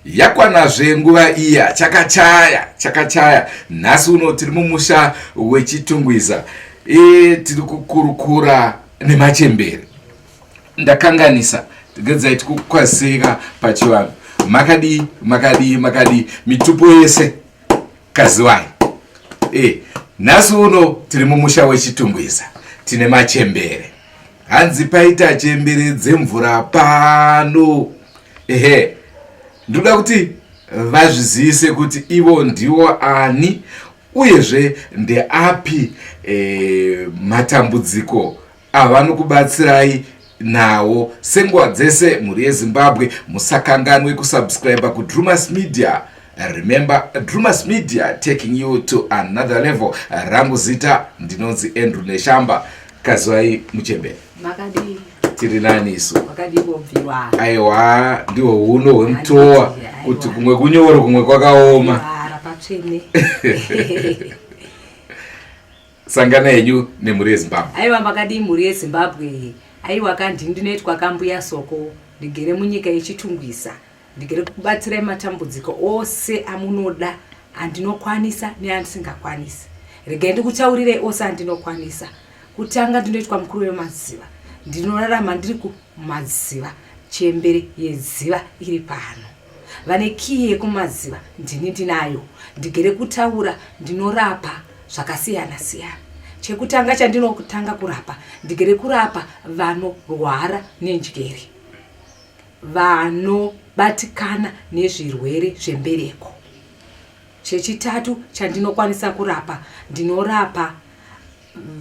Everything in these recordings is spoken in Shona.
Yakwanazve nguva iya, chakachaya, chakachaya. Nhasi uno tiri mumusha weChitungwiza. E, tiri kukurukura nemachembere. Ndakanganisa, gedzai tikukwaziseka pachivanhu. Makadii, makadii, makadii, mitupo yese kaziwai. E, nhasi uno tiri mumusha weChitungwiza, tine machembere. Hanzi paita chembere dzemvura pano. Ehe, ndoda kuti vazvizivise kuti ivo ndivo ani uyezve ndeapi e, matambudziko avanokubatsirai nawo senguva dzese. Mhuri yeZimbabwe, musakanganwe kusubscribe kuDrumas Media. Remember, Drumas Media, taking you to another level. Rangu zita ndinonzi Andrew Neshamba. Kazwai muchembere. Makadii? Tiri nani isu. Makadii kubvirwa? Aiwa, ndihwo huno hwemutowa kuti kumwe kunyoro kumwe kwakaoma. Patsvene. Sangana henyu nemhuri yeZimbabwe. Aiwa, makadii mhuri yeZimbabwe? Aiwa ka, ndini ndinoitwa Kambuya Soko, ndigere munyika yeChitungwiza. Ndigere kukubatsirai matambudziko ose amunoda, andinokwanisa neandisingakwanisi. Regai ndikutaurirei ose andinokwanisa. Kutanga, ndinoitwa mukuru wemadziva. Ndinorarama ndiri kumadziva, chembere yedziva iri pano. Vane kiyi yekumadziva ndini ndinayo. Ndigere kutaura, ndinorapa zvakasiyana siyana. Chekutanga chandinotanga kurapa, ndigere kurapa vanorwara nenjere, vanobatikana nezvirwere zvembereko. Chechitatu chandinokwanisa kurapa, ndinorapa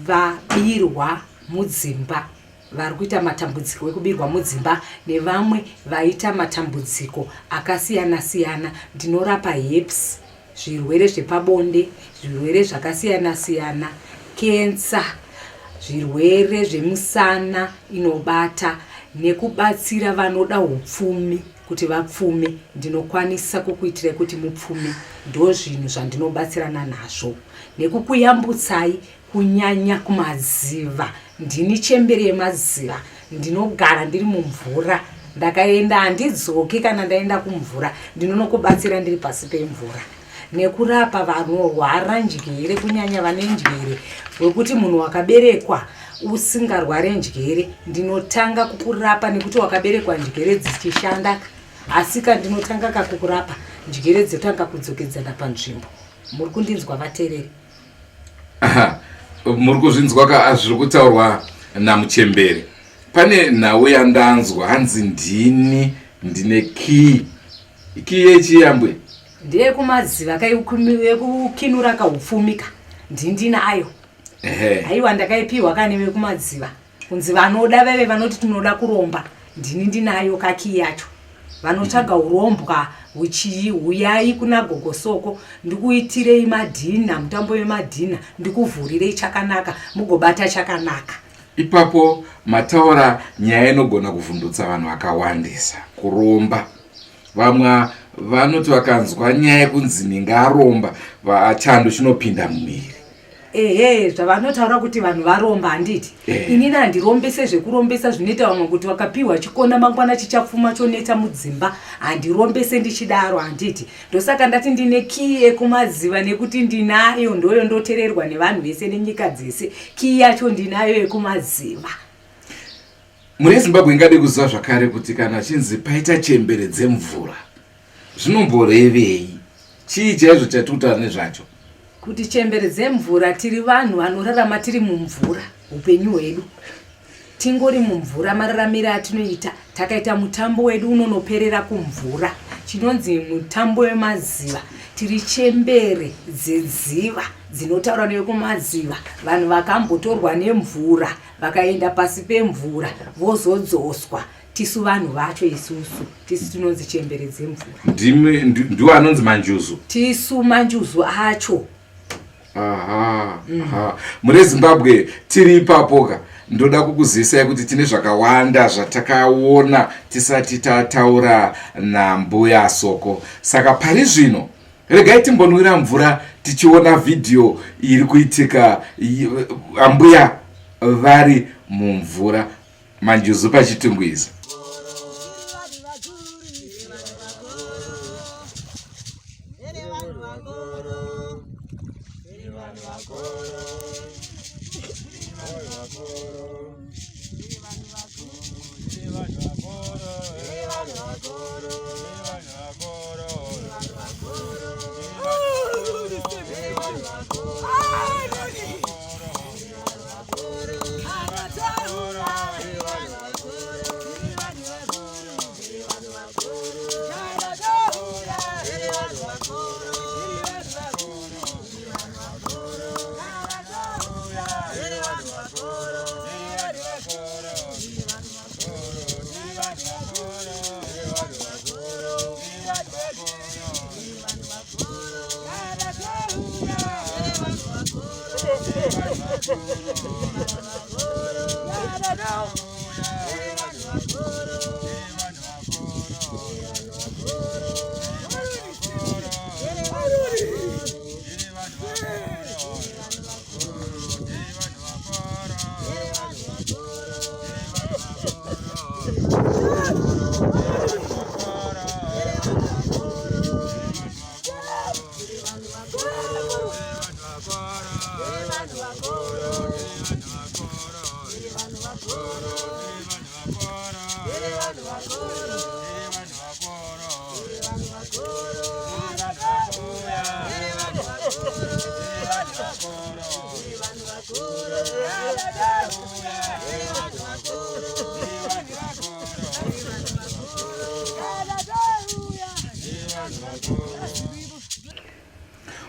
vabirwa mudzimba, vari kuita matambudziko ekubirwa mudzimba nevamwe vaita matambudziko akasiyana siyana. Ndinorapa herpes, zvirwere zvepabonde, zvirwere zvakasiyana siyana, kensa, zvirwere zvemusana inobata, nekubatsira vanoda upfumi kuti vapfume. Ndinokwanisa kukuitirai kuti mupfume. Ndozvinhu zvandinobatsirana nazvo nekukuyambutsai, kunyanya kumadziva. Ndini chembere yemadziva, ndinogara ndiri mumvura. Ndakaenda handidzoki. Kana ndaenda kumvura, ndinonokubatsira ndiri pasi pemvura, nekurapa vanorwara njere, kunyanya vane njere wekuti munhu wakaberekwa usingarware njere, ndinotanga kukurapa nekuti wakaberekwa njere dzichishanda. Asika ndinotanga kakukurapa, njere dzotanga kudzokedzana panzvimbo. Muri kundinzwa, vateereri? Muri kuzvinzwa ka zviri kutaurwa namuchembere? Pane nhau yandanzwa, hanzi ndini ndine kii. Kii yechiyambwe? Ndeyekumadziva yekukinura kaupfumi ka, ndindinayo. Aiwa, ndakaipiwa kane vekumadziva, kunzi vanoda veve vanoti tinoda kuromba, ndini ndinayo kakii yacho. Vanotsvaga urombwa huchii, huyai kuna Gogo Soko, ndikuitirei madhina, mutambo wemadhina, ndikuvhurirei chakanaka, mugobata chakanaka. Ipapo mataura nyaya inogona kuvhundutsa vanhu vakawandisa, kuromba. Vamwe vanoti vakanzwa nyaya yekunzi ningaromba, chando chinopinda mumiri. Ehe, zvavanotaura kuti vanhu varomba, handiti? Inini handirombese zvekurombesa zvinoita vamwe kuti vakapiwa chikona mangwana chichapfuma chonetsa mudzimba. Handirombese ndichidaro, handiti? Ndosaka ndati ndine kii yekumadziva, nekuti ndinayo, ndoyo ndotererwa nevanhu vese nenyika dzese. Kii yacho ndinayo yekumadziva. Mhuri yeZimbabwe ingade kuziva zvakare kuti kana chinzi paita chembere dzemvura, zvinomborevei? Chii chaizvo chatiri kutaura nezvacho? Kuti chembere dzemvura, tiri vanhu vanorarama tiri mumvura. Upenyu hwedu tingori mumvura. Mararamiro atinoita, takaita mutambo wedu unonoperera kumvura, chinonzi mutambo wemadziva. Tiri chembere dzedziva dzinotaura nekumadziva, vanhu vakambotorwa nemvura, vakaenda pasi pemvura, vozodzoswa. Tisu vanhu vacho isusu, tisu tinonzi chembere dzemvura. Ndiwo anonzi manjuzu. Tisu manjuzu acho. Aha, aha. Mune Zimbabwe, tiri ipapoka, ndoda kukuzivisai kuti tine zvakawanda zvatakaona tisati tataura naMbuya Soko. Saka pari zvino regai timbonwira mvura tichiona vhidhiyo iri kuitika, ambuya vari mumvura, manjuzu paChitungwiza.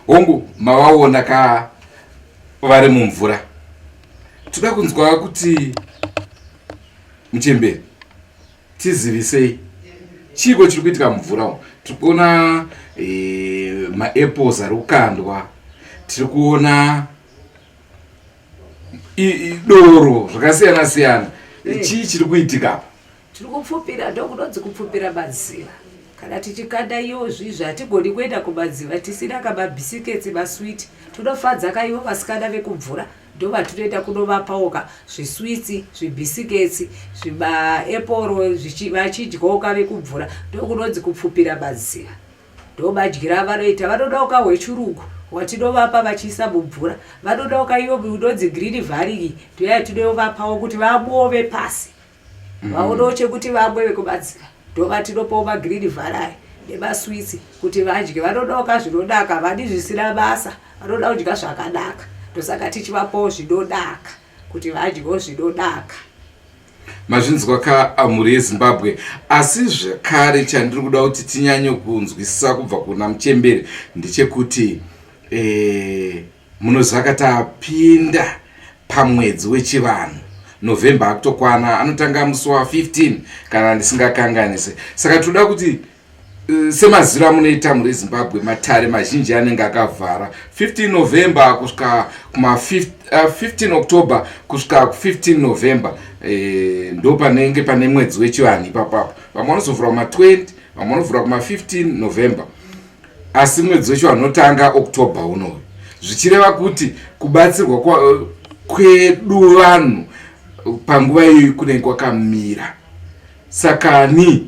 Hongu, mavaona ka vari mumvura. Toda kunzwa kuti muchembere tizivisei chiiko chiri kuitika mumvura umu. Tiri kuona e, maapples ari kukandwa, tiri kuona doro zvakasiyana siyana. Chii chiri kuitika apa? Tiri kupfupira, ndokunonzi kupfupira madziva. Kana tichikanda iwo zvizvi hatigoni kuenda kumadziva tisina kamabhisiketsi maswiti. Tinofadza ka ivo vasikana vekumvura ndovatinoenda kunovapawo ka zviswitsi, zvibhisiketsi, zvimaeporo vachidyawo ka vekumvura. Ndokunonzi kupfupira madziva. Ndomadyira avanoita. Vanodawo ka hwechirungu hwatinovapa vachiisa mumvura. Vanodawo ka iyo inonzi green valley iyi ndoyatinovapawo kuti vabove pasi. Vaonawo chekuti vamwe vekubatsira ndovatinopawo magreen valley nemaswitsi kuti vadye. Vanodawo ka zvinodaka, havadi zvisina basa, vanoda kudya zvakanaka. Ndosaka tichivapawo zvinodaka kuti vadyewo zvinodaka. Mazvinzwa ka mhuri yeZimbabwe. Asi zvekare chandiri kuda kuti tinyanye kunzwisisa kubva kuna muchembere ndechekuti eh, munoziva ka tapinda pamwedzi wechivanhu November akutokwana, anotanga musi wa 15 kana ndisingakanganise. Saka tinoda kuti semaziro amunoita mhuri yeZimbabwe, matare mazhinji anenge akavhara 15 November kusvika kuma 15 October kusvika ku 15 November, ndo panenge pane mwedzi wechivanhu ipapapo. Vamwe vanozovhura kuma 20, vamwe vanovhura kuma 15 November, asi mwedzi wechivanhu unotanga October unoyu, zvichireva kuti kubatsirwa kwedu vanhu panguva iyoyi kunenge kwakamira. Saka ni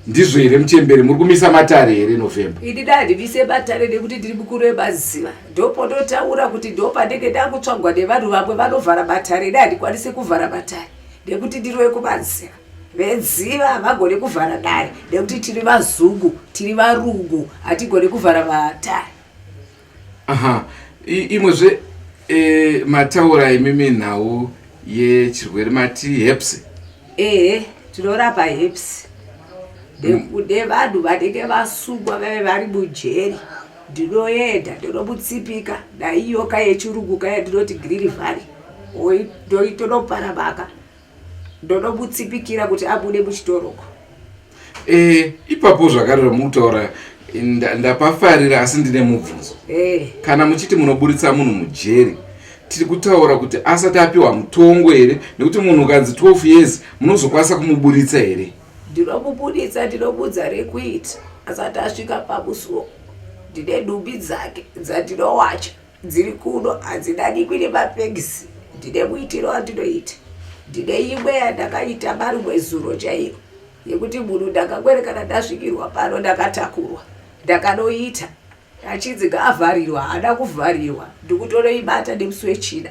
ndizvo here muchembere, muri kumisa matare here November? Ini dandimise matare nekuti ndiri mukuru wemaziva. Ndopototaura kuti ndopanenge ndakutsvagwa nevanhu vamwe vanovhara matare. Ini handikwanisi kuvhara matare nekuti ndiri wekumaziva. Vedziva havagone kuvhara dare nekuti tiri vazungu, tiri varungu, hatigone kuvhara matare. Aha, imwezve mataura imimi nhau yechirwere mati herpes. Ehe, tinorapa herpes nevanhu vanenge vasungwa vave vari mujeri. Ndinoenda ndinomutsipika naiyoka yechirungu kaya ndinoti green valley, ndoitonoparamaka ndonomutsipikira kuti abude muchitoroko. Ipapo zvakare ramutaura ndapafarira, asi ndine mubvunzo. Kana muchiti munoburitsa munhu mujeri, tiri kutaura kuti asati apiwa mutongo here? Nekuti munhu ukanzi 12 years, munozokwanisa kumuburitsa here? Ndinomubuditsa, ndinobudza rekuita asati asvika pamusuwo. Ndine nhumbi dzake dzandinowacha dziri kuno, hadzidanikwi nemapegisi. Ndine muitiro wandinoita. Ndine imwe yandakaita marimwe zuro chaiyo yekuti munhu ndakangwerekana ndasvikirwa pano, ndakatakurwa ndakanoita. Achinzi ngaavharirwa, haana kuvharirwa. Ndikutonoibata nemusi weChina.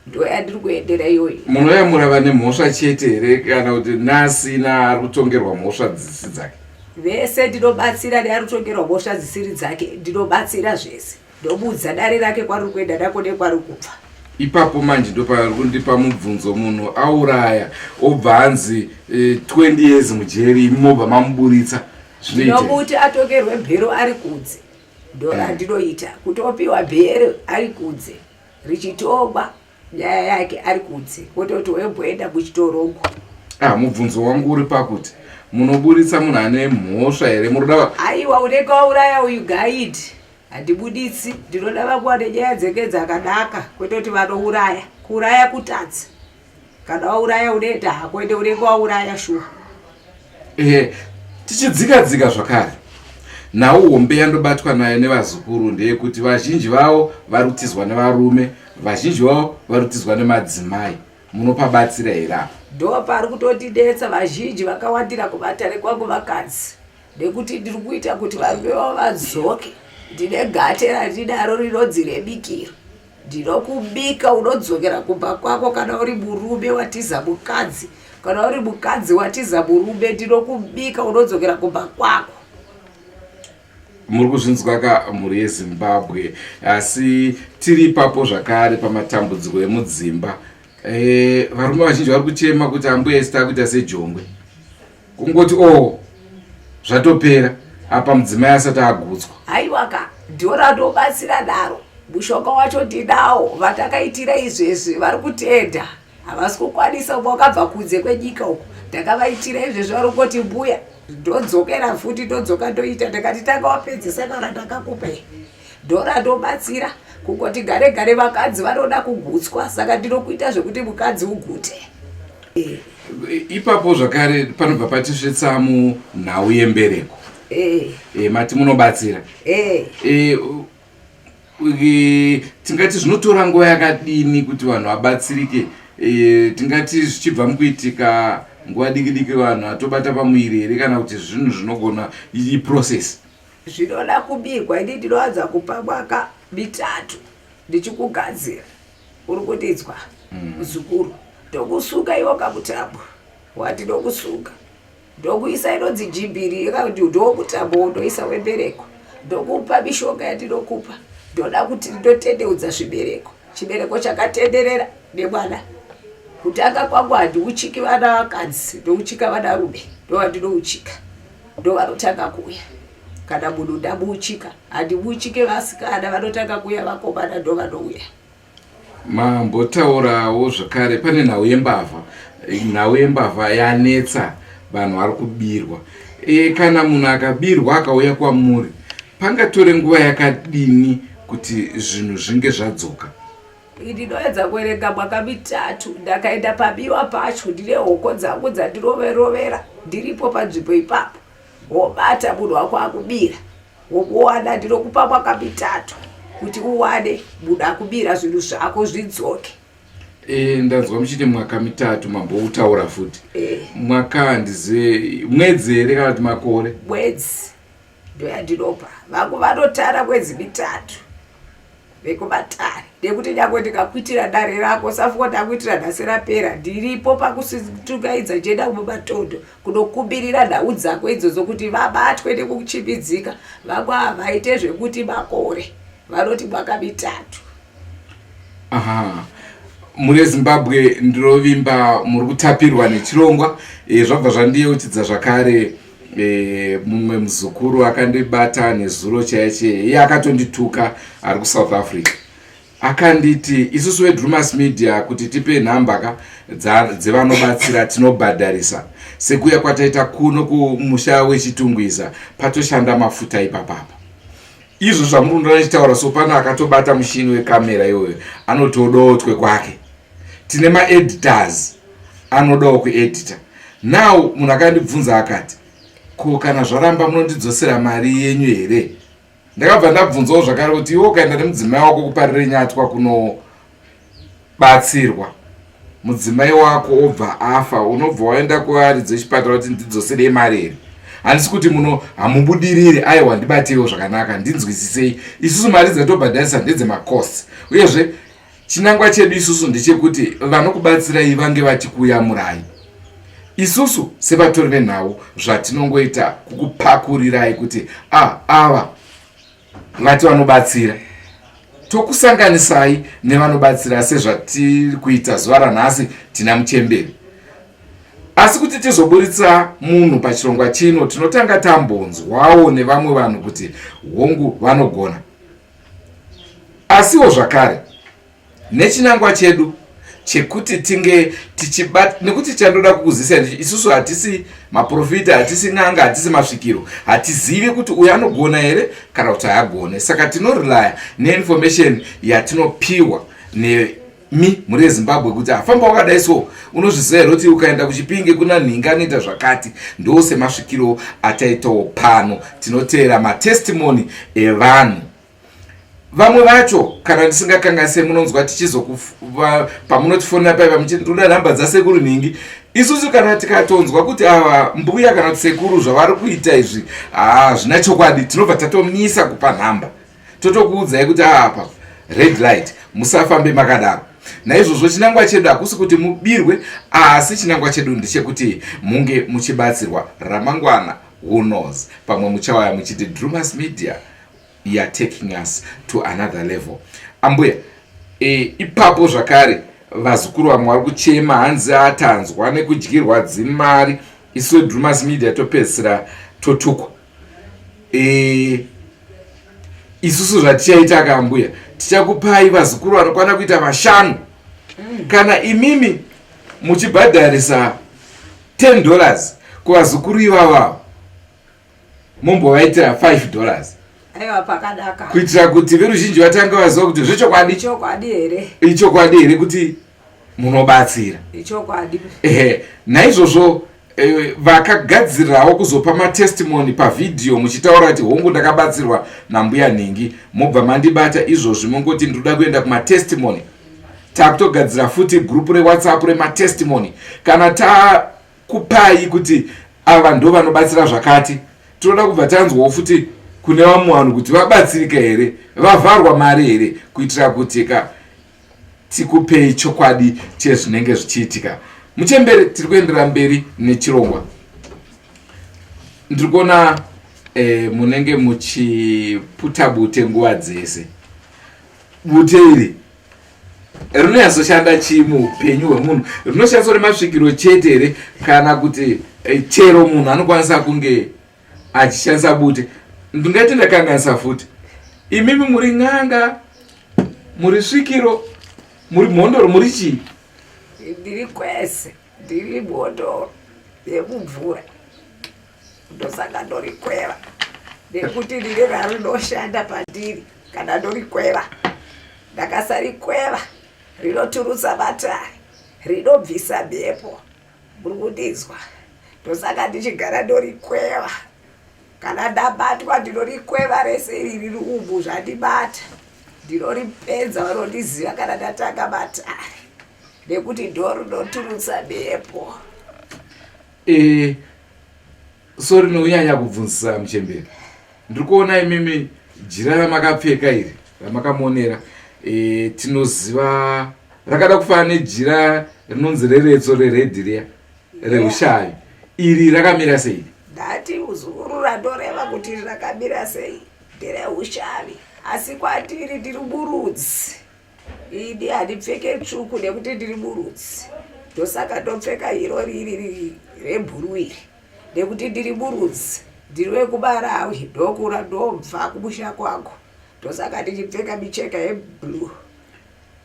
Ndoyandiri kuendera iyoyi. Munoyamura vane mhosva chete here kana kuti naasina ari kutongerwa mhosva dzisiri dzake? Vese ndinobatsira neari kutongerwa mhosva dzisiri dzake, ndinobatsira zvese. Ndobudza dare rake kwariri kuenda nako nekwari kubva. Ipapo manje ndopari kundipa mubvunzo, munhu auraya obva anzi 20 years mujeri, imi mobva mamuburitsa. Zvinoita Ndinomuti atokerwe bhero ari kunze, ndorandinoita kuti opiwa bhero ari kunze, richitongwa nyaya yake ari kunze, kototi wemboenda muchitorongo. Mubvunzo wangu uri pakuti munoburitsa munhu ane mhosva here? Munoda Aiwa, unenge wauraya uyu gaidi handibuditsi. Ndinoda vangu vane nyaya dzenge dzakanaka, kwete kuti vanouraya. Kuuraya kutadza. Kana wauraya unoenda hako, ende unenge wauraya shuwa. Tichidzika dzika zvakare, nhau hombe yandobatwa nayo nevazukuru ndeyekuti vazhinji vavo vari kutizwa nevarume, vazhinji vavo vari kutizwa nemadzimai. Munopabatsira here apa? Ndo pari kutondinetsa. Vazhinji vakawandira kumatare kwangu vakadzi, nekuti ndiri kuita kuti varume vavo vadzoke. Ndine gate randinaro rinonzi rebikiro. Ndinokubika, unodzokera kumba kwako. Kana uri murume watiza mukadzi, kana uri mukadzi watiza murume, ndinokubika, unodzokera kumba kwako. Muri kuzvinzwa ka, mhuri yeZimbabwe? Asi tiri ipapo zvakare pamatambudziko emudzimba, varume vazhinji vari kuchema kuti ambuya isi takuita sejongwe, kungoti o oh, zvatopera apa mudzimai asati agutswa. Haiwaka, ndio randobatsira daro. Mushonga wacho ndinawo. Vatakaitira izvezvi vari kutenda, havasi kukwanisa. Umwe wakabva kunze kwenyika uku, ndakavaitira izvezvi, vari kungoti, "Mbuya, ndodzokera futi, ndodzoka ndoita." Ndakati, "Tanga wapedzisa kana ndakakupa." Ndorandobatsira kungoti gare gare vakadzi vanoda kugutswa, saka ndinokuita zvekuti mukadzi ugute. Ipapo zvakare panobva patisvitsa munhau yembereko. Mati munobatsira. Tingati zvinotora nguva yakadini kuti vanhu vabatsirike? Tingati zvichibva mukuitika nguva diki diki vanhu atobata pamuviri here, kana kuti zvinhu zvinogona iprocess? Zvinoda kubikwa. Ini ndinowanza kupa mwaka 3 ndichikugadzira. Uri kundinzwa, muzukuru? Ndokusuka iwo kamutambo wandinokusuka, ndokuisa inonzi jimbiri, yakakuti ndo mutambo wondoisa wembereko. Ndokupa mishonga yandinokupa. Ndoda kuti ndotendeudza zvibereko, chibereko chakatenderera nemwana. Kutanga kwangu handiuchiki vana vakadzi, ndouchika vanarume. Ndovandinouchika, ndovanotanga kuuya. Kana munhu ndamuuchika, handimuuchike vasikana, vanotanga kuuya vakomana, ndovanouya. Mambotaurawo zvakare pane nhau yembavha. Nhau yembavha yanetsa, vanhu vari kubirwa. Kana munhu akabirwa akauya kwamuri, pangatore nguva yakadini kuti zvinhu zvinge zvadzoka? Ndinoedza kuverenga mwaka 3. Ndakaenda pabiwa pacho, ndine hoko dzangu dzandiroverovera, ndiripo panzvimbo ipapo, wobata munhu wako akubira, womuwana. Ndinokupa mwaka 3 kuti uwane munhu akubira, zvinhu zvako zvidzoke. Ndanzwa muchiti mwaka 3, mamboutaura futi. Mwaka handizive, mwedzi here kana kuti makore? Mwedzi ndoyandinopa. Vangu vanotara mwedzi 3 vekumatare, nekuti nyange ndikakuitira dare rako, safuka ndakuitira nhasi rapera, ndiripo pakutungaidza ndienda mumatondo kunokumbirira nhau dzako idzodzo kuti vabatwe nekuchimbidzika. Vamwe havaite zvekuti makore, vanoti mwaka 3. Aha, mune Zimbabwe, ndinovimba muri kutapirwa nechirongwa. Zvabva zvandiyeuchidza zvakare mumwe muzukuru akandibata nezuro chaiche, iye akatondituka ari kuSouth Africa. Akanditi isusu veDrumas Media kuti tipe nhamba ka dzevanobatsira tinobhadharisa, sekuya kwataita kuno kumusha weChitungwiza, patoshanda mafuta ipapapa. Izvo zvamuri kundoona chitaura, so pano akatobata mushini wekamera iyoyo anotodotwe kwake. Tine maeditors anodawo kuedita. Now munhu akandibvunza akati, "Ko kana zvaramba munondidzosera mari yenyu here?" Ndakabva ndabvunzawo zvakare kuti iwe ukaenda nemudzimai wako kuparire nyatwa kunobatsirwa, mudzimai wako obva afa, unobva waenda kuvaridzi vechipatara kuti ndidzoserei mari here? Handisi kuti muno hamubudiriri, aiwa, ndibateiwo zvakanaka, ndinzwisisei. Isusu mari dzatobhadharisa ndedzemacosts, uyezve chinangwa chedu isusu ndechekuti vanokubatsirai vange vachikuyamurai. Isusu sevatori venhau zvatinongoita kukupakurirai kuti a ah, ava vati vanobatsira, tokusanganisai nevanobatsira sezvatiri kuita zuva ranhasi tina muchemberi. Asi kuti tizoburitsa munhu pachirongwa chino, tinotanga tambonzwawo nevamwe vanhu kuti hongu vanogona. Asiwo zvakare nechinangwa chedu chekuti tinge tichibata, nekuti chandoda kukuzivisa ndichi, isusu hatisi maprofita, hatisi n'anga, hatisi masvikiro, hatizivi kuti uyu anogona here kana kuti haagone. Saka tinorelaya neinformation yatinopiwa nemi mhuri yeZimbabwe kuti hafamba wakadai. So unozviziva here kuti ukaenda kuChipinge kuna nhinga anoita zvakati? Ndo semasvikiro ataitawo pano, tinoteera matestimony evanhu. Vamwe vacho, kana ndisingakanganise, munonzwa tichizoku pamunotifonera paiva muchiti ndoda nhamba dzasekuru nhingi. Isusu kana tikatonzwa kuti ava mbuya kana kuti sekuru zvavari kuita izvi hazvina chokwadi, tinobva tatomisa kupa nhamba, totokuudzai kuti apa red light, musafambe makadaro. Naizvozvo chinangwa chedu hakusi kuti mubirwe, asi chinangwa chedu ndechekuti munge muchibatsirwa. Ramangwana, who knows, pamwe muchauya muchiti Drumas Media, you are taking us to another level. Ambuya, ipapo zvakare vazukuru vamwe vari kuchema, hanzi atanzwa nekudyirwa dzimari, isu Drumas Media topedzisira totukwa. Isusu zvatichaita kambuya, tichakupai vazukuru vanokwana kuita vashanu. Kana imimi muchibhadharisa $10 kuvazukuru ivavavo, mombovaitira $5. Aiwa, pakadaka. Kuitira kuti veruzhinji vatange vaziva kuti zvechokwadi Ichokwadi here? Ichokwadi here kuti munobatsira? Ichokwadi. Ehe, naizvozvo vakagadzirirawo kuzopa matestimony pavhidhiyo muchitaura kuti hongu, ndakabatsirwa nambuya nhingi, mobva mandibata izvozvi, mongoti ndinoda kuenda kumatestimony. Takutogadzira futi gurupu reWhatsApp rematestimony. Kana takupai kuti ava ndo vanobatsira zvakati, tinoda kubva tanzwawo futi kune vamwe vanhu kuti vabatsirika here, vavharwa mari here, kuitira kuti ka tikupei chokwadi chezvinenge zvichiitika. Muchembere, tiri kuendera mberi nechirongwa. Ndiri kuona munenge muchiputa bute nguva dzese. Bute iri rinonyatsoshanda chii muupenyu hwemunhu? Rinoshandiswa nemasvikiro chete here, kana kuti chero munhu anokwanisa kunge achishandisa bute? Ndingati ndakanganisa futi, imimi muri n'anga, muri svikiro, muri mhondoro, muri chii? Ndiri kwese, ndiri mhondoro yemumvura. Ndosaka ndorikweva, nekuti rine rarinoshanda pandiri. Kana ndorikweva, ndakasarikweva, rinoturutsa matare, rinobvisa mhepo. Muri kundinzwa? Ndosaka ndichigara ndorikweva. Kana ndabatwa, ndinorikweva rese iri riri umu. Zvandibata ndinoripedza. Vanondiziva kana ndatanga matare, nekuti ndo rinoturutsa mhepo. Sorry nokunyanya kubvunzisa, muchembere. Ndiri kuona imimi jira ramakapfeka iri ramakamonera, tinoziva rakada kufanana nejira rinonzi reretso, reredhi riya reushavi. Iri rakamira sei? Ndati uzukuru, randoreva kuti rakamira sei ndereushavi, asi kwatiri ndiri burudzi. Ini handipfeke tsvuku nekuti ndiri burudzi. Ndosaka ndopfeka iro riri rebhuru iri, nekuti ndiri burudzi, ndiri wekuMarawi, ndokura, ndobva kumusha kwangu. Ndosaka ndichipfeka micheka yeblue.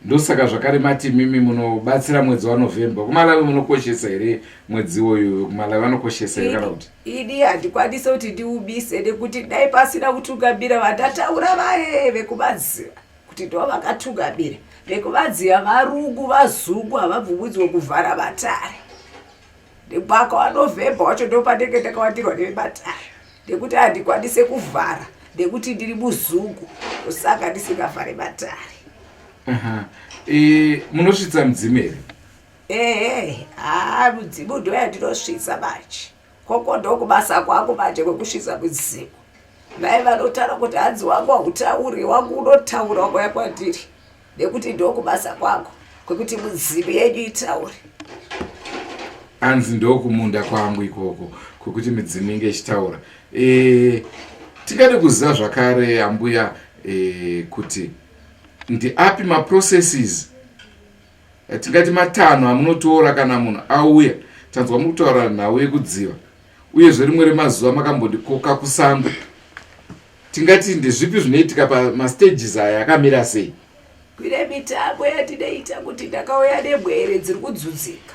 Ndosaka zvakare mati mimi munobatsira mwedzi waNovember. KuMalawi munokoshesa here mwedzi iwoyu? KuMalawi vanokoshesa here kana kuti? Ini handikwanisi kuti ndiubise, nekuti dai pasina kutungamira vandataura vaye vekumadziva, kuti ndo vakatungamira vekuvadziva, varungu, vazungu havabvumidzwe kuvhara matare. Nemwaka waNovember wacho ndo pandenge ndakawandirwa nevematare, nekuti handikwanise kuvhara nekuti ndiri muzungu. Saka ndisingavhare matare. Munosvitsa mudzimu here? Ehe, haa, mudzimu ndo yandinosvitsa manje. Koko ndokubasa kwangu manje kwekusvitsa mudzimu. Mai vanotaura kuti hanzi wangu hautauri, wangu unotaura wangouya kwandiri nekuti ndokubasa kwangu kwekuti mudzimu yenyu itaure. Hanzi ndokumunda kwangu ikoko kwekuti midzimu inge ichitaura. E, tingade kuziva zvakare ambuya e, kuti ndiapi maprocesses tingati matanho amunotora kana munhu auya tanzwa muri kutaura nhau yekudziva uyezve rimwe remazuva makambondikoka kusango tingati ndezvipi zvinoitika pamastages aya akamira sei kune mitambo yatinoita kuti ndakauya nemwere dziri kudzudzika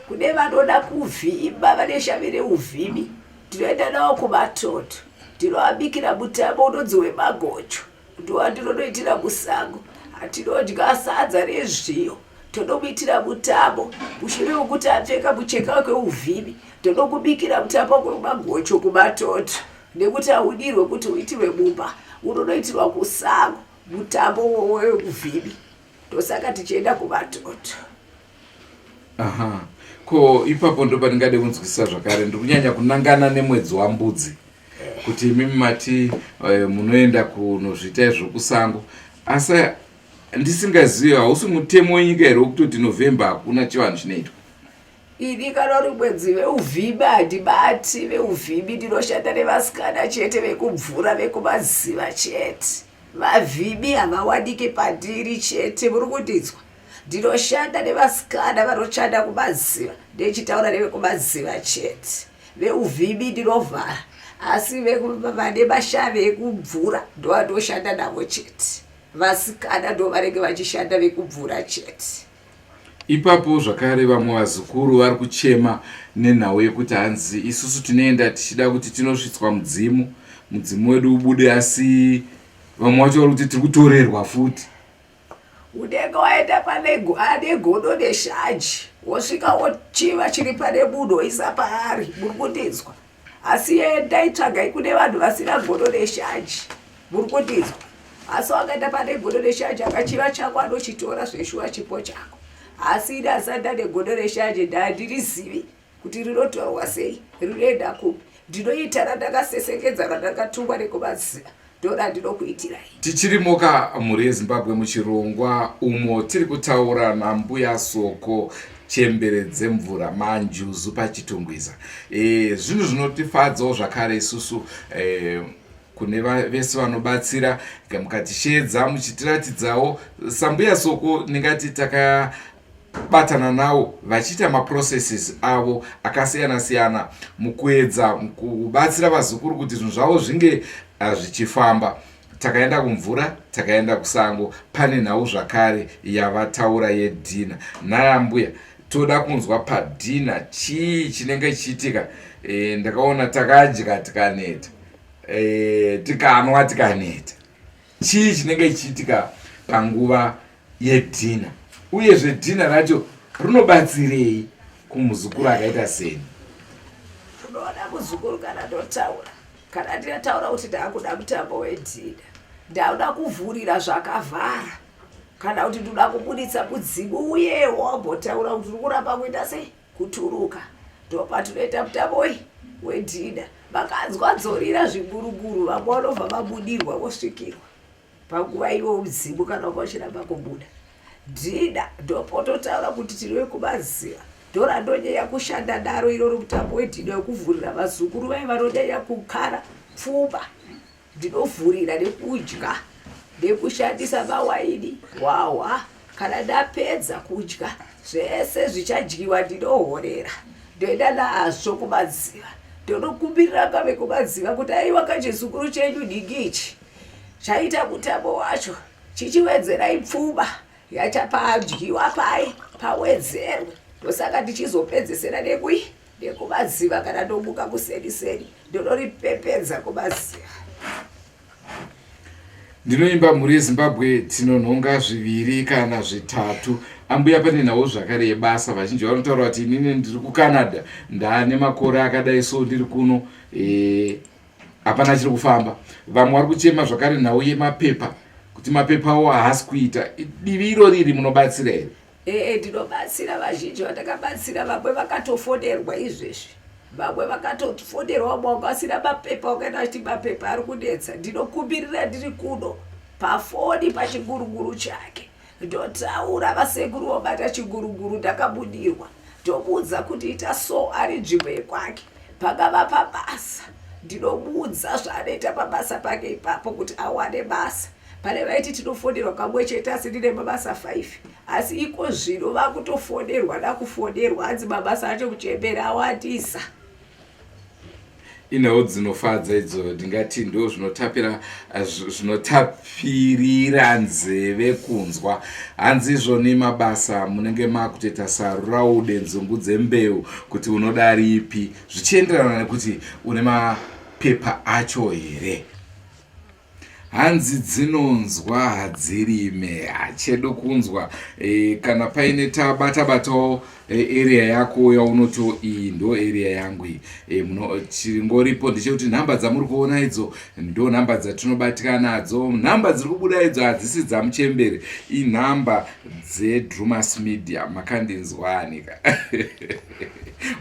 kune vanoda kuvhima vane shavi reuvhimi tinoenda navo kumatoto tinovabikira mutambo unonzi wemagocho Ndowandinonoitira musango atinodya sadza rezviyo tonomuitira mutambo mushure wekuti apfeka mucheka wake uvhimi tonokubikira mutambo wemagocho kumatoto nekuti haudirwe kuti uitirwe mumba unonoitirwa kusango mutambo wekuvhimi ndosaka tichienda kumatoto aha ko ipapo ndo pandingade kunzwisisa zvakare ndiri kunyanya kunangana nemwedzi wambudzi kuti imimi mati eh, munoenda kunozviita izvo kusango asi ndisingazivi hausi mutemo wenyika here wekutoti november hakuna chivanhu chinoitwa ini kana uri mwedzi veuvhimi handibati veuvhimi ndinoshanda nevasikana chete vekubvura vekumaziva chete vavhimi havawaniki pandiri chete muri kundinzwa ndinoshanda nevasikana vanoshanda kumaziva ndechitaura nevekumaziva chete veuvhimi ndinovhara asi vane mashave ekubvura ndovandoshanda navo chete vasikana ndo vanenge vachishanda vekubvura chete ipapo zvakare vamwe vazukuru vari kuchema nenhau yekuti hanzi isusu tinoenda tichida kuti tinosvitswa mudzimu mudzimu wedu ubude asi vamwe vacho vari kuti tiri kutorerwa futi Unenge waenda pane ane godo neshanje wosvika wochiva chiri pane munhu woisa paari muri kundinzwa asi endai tsvagai kune vanhu vasina godo neshanje muri kundinzwa asi wakaenda pane godo neshanje akachiva chako anochitora zveshuwa chipo chako asi ini asati ndane godo reshanje ndandirizivi kuti rinotorwa sei rinoenda kupi ndinoita randakasesekedza randakatumwa nekumaziva ndorandinokuitirai tichirimoka mhuri yezimbabwe muchirongwa umo tiri kutaura nambuya soko chembere dzemvura manjuzu pachitungwiza e, zvinhu zvinotifadzawo zvakare isusu e, kune vese vanobatsira mukatisheedza muchitiratidzawo sambuya soko ndingati taka batana nawo vachiita maprocesses avo akasiyana siyana mukuedza kubatsira vazukuru kuti zvinhu zvavo zvinge ah, zvichifamba takaenda kumvura takaenda kusango pane nhau zvakare yavataura yedhina nayambuya toda kunzwa padhina chii chinenge chichiitika e, ndakaona takadya tikaneta e, tikanwa tikaneta chii chinenge chichiitika panguva yedhina uyezve dhina racho rinobatsirei kumuzukuru akaita seni unoona muzukuru kana ndotaura kana ndinataura kuti ndaakuda mutambo wedhina ndakuda kuvhurira zvakavhara kana kuti ndoda kubuditsa mudzimu uye wambotaura kuti uri kuramba kuita sei kuturuka ndopatinoita mutambo wei wedhina vakanzwa dzorira zviguruguru vamwe vanobva vabudirwa vosvikirwa Panguva iwo mudzimu kana wanga uchiramba kubuda dhida ndopototaura kuti tiri vekumaziva ndorandonyanya kushanda daro iroro mutambo wedhida wekuvhurira vazukuru vaye vanonyanya kukara pfuma ndinovhurira nekudya nekushandisa mawaini hwahwa kana ndapedza kudya zvese zvichadyiwa ndinohorera ndoenda nazvo kumadziva ndonokumbirira kave kumadziva kuti aiwa kachizukuru chenyu nhingi ichi Chaita mutambo wacho chichiwedzerai pfuma yachapadyiwa pai pawedzerwe ndosaka ndichizopedzesera nekui nekumadziva kana ndomuka kuseni seni ndonoripepedza kumadziva ndinoimba mhuri yezimbabwe tinonhonga zviviri kana zvitatu ambuya pane nhau zvakare yebasa vazhinji vanotaura kuti inini ndiri kucanada ndaane makore akadai so ndiri kuno e, hapana chiri kufamba vamwe vari kuchema zvakare nhau yemapepa kuti mapepa awo haasi kuita divi iro riri munobatsira here ee ndinobatsira vazhinji vandakabatsira vamwe vakatofonerwa izvezvi Vamwe vakatofonerwa vamwe vanga vasina mapepa vakaenda vachiti mapepa ari kunetsa. Ndinokumbirira ndiri kuno pafoni pachingurunguru chake ndotaura vasekuru vobata chingurunguru ndakabudirwa ndomuudza kuti ita so ari nzvimbo yekwake pangava pabasa ndinomuudza zvaanoita pabasa pake ipapo kuti awane basa pane vaiti tinofonerwa kamwe chete asi ndine mabasa 5 asi iko zvino vakutofonerwa dakufonerwa hanzi mabasa acho kuchembera awandisa. Inhau dzinofadza idzo ndingati ndo zvinotapira zvinotapirira nzeve kunzwa. Hanzi izvoni mabasa munenge makutoita saruraude nzungu dzembeu kuti unoda ripi zvichienderana nekuti une mapepa acho here. Hanzi dzinonzwa hadzirime hachedo kunzwa e, kana paine tabata batawo e, area yako yaunoto iyi ndo area yangu iyi e, muno chingoripo ndechekuti nhamba dzamuri kuona idzo ndo nhamba dzatinobatika nadzo nhamba dziri kubuda idzo hadzisi dzamuchembere inhamba dzedrumas media makandinzwani ka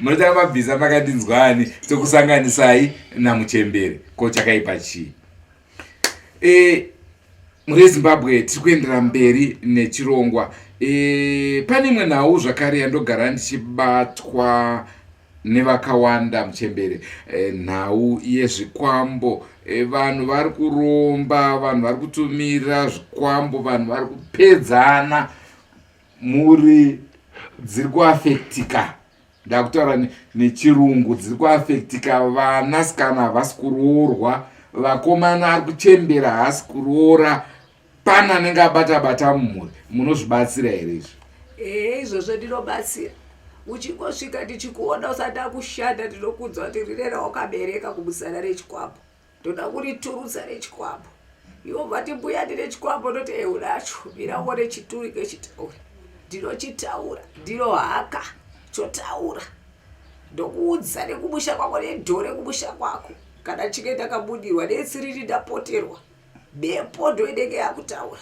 munotanga mabvisa makandinzwani tokusanganisai namuchembere ko chakaipa chii e, mhuri yezimbabwe tiri kuendera mberi nechirongwa e, pane imwe nhau zvakare yandogara ndichibatwa nevakawanda muchembere e, nhau yezvikwambo e, vanhu vari kuromba vanhu vari kutumira zvikwambo vanhu vari kupedzana mhuri dziri kuafektika ndakutaura nechirungu dziri kuafektika vanasikana havasi kuroorwa vakomana ari kuchembera haasi kuroora pana anenge abata bata mumhuri munozvibatsira here izvi ee izvozvo ndinobatsira uchingosvika ndichikuona usati akushanda ndinokuudza kuti rine rawakabereka kumusana rechikwambo ndoda kuriturutsa rechikwambo ivo vati mbuya ndine chikwambo ndoti e unacho mira uone chiturike chitaure ndinochitaura ndinohaka chotaura ndokuudza nekumusha kwako nedhore kumusha kwako kana chinge ndakabudirwa netsiriri ndapoterwa mhepo ndoinenge yakutaura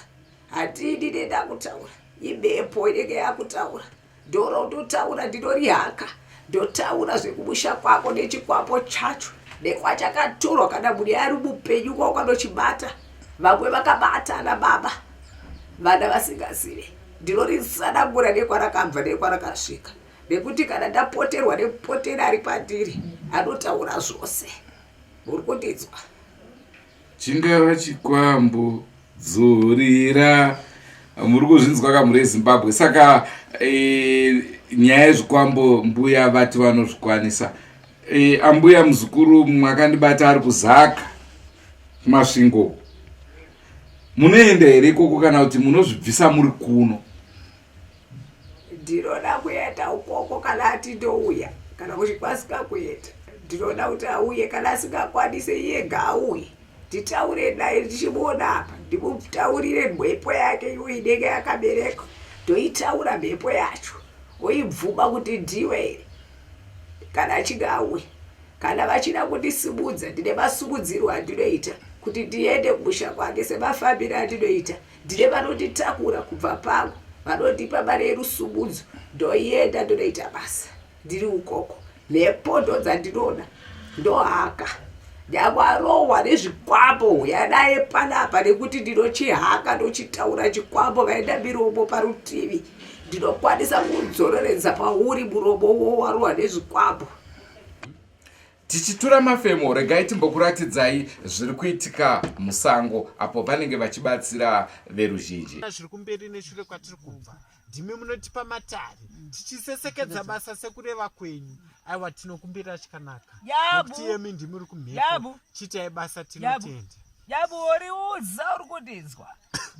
handidi ndendakutaura imhepo inenge yakutaura Ndorototaura ndinorihaka ndotaura zvekumusha kwako nechikwambo chacho nekwachakatorwa kana mune ari mupenyu kwaukanochibata vamwe vakabata ana baba vana vasingazive ndinorisanangura nekwarakabva nekwarakasvika nekuti kana ndapoterwa nemupoteri ari pandiri anotaura zvose muri kundinzwa Chingava chikwambo dzorera muri kuzvinzwa ka mhuri yezimbabwe saka e, nyaya yezvikwambo mbuya vati vanozvikwanisa e, ambuya muzukuru mumwe akandibata ari kuzaka kumasvingo munoenda here ikoko kana kuti munozvibvisa muri kuno Ndinoda kuenda ukoko kana ati ndouya kana kuchikwasika kuenda ndinoda kuti auye kana asingakwanise iye ngaauye nditaure naye ndichimuona apa ndimutaurire mhepo yake iwo inenge yakaberekwa ndoitaura mhepo yacho oibvuma kuti ndiwe here kana achinge auya Kana vachida kundisimudza ndine masumudziro andinoita kuti ndiende kumusha kwake semafambiro andinoita. Ndine vanonditakura kubva pangu vanondipa mari yerusumudzo ndoienda ndonoita basa ndiri ukoko. Mhepo ndodzandinoda ndohaka nyangwe arohwa nezvikwambo huya naye panapa nekuti ndinochihaka ndochitaura chikwambo vaenda miromo parutivi ndinokwanisa kudzoreredza pauri muromo wo warohwa nezvikwambo. Tichitura mafemo, regai timbokuratidzai zviri kuitika musango apo vanenge vachibatsira veruzhinji. Zviri kumberi neshure kwatiri kubva ndimi munotipa matare tichisesekedza basa sekureva kwenyu. Aiwa tinokumbira chikanaka nekuti yemi ndimi uri kumhepo, chiitai basa tinotenda. Jabu woriudza uri kundinzwa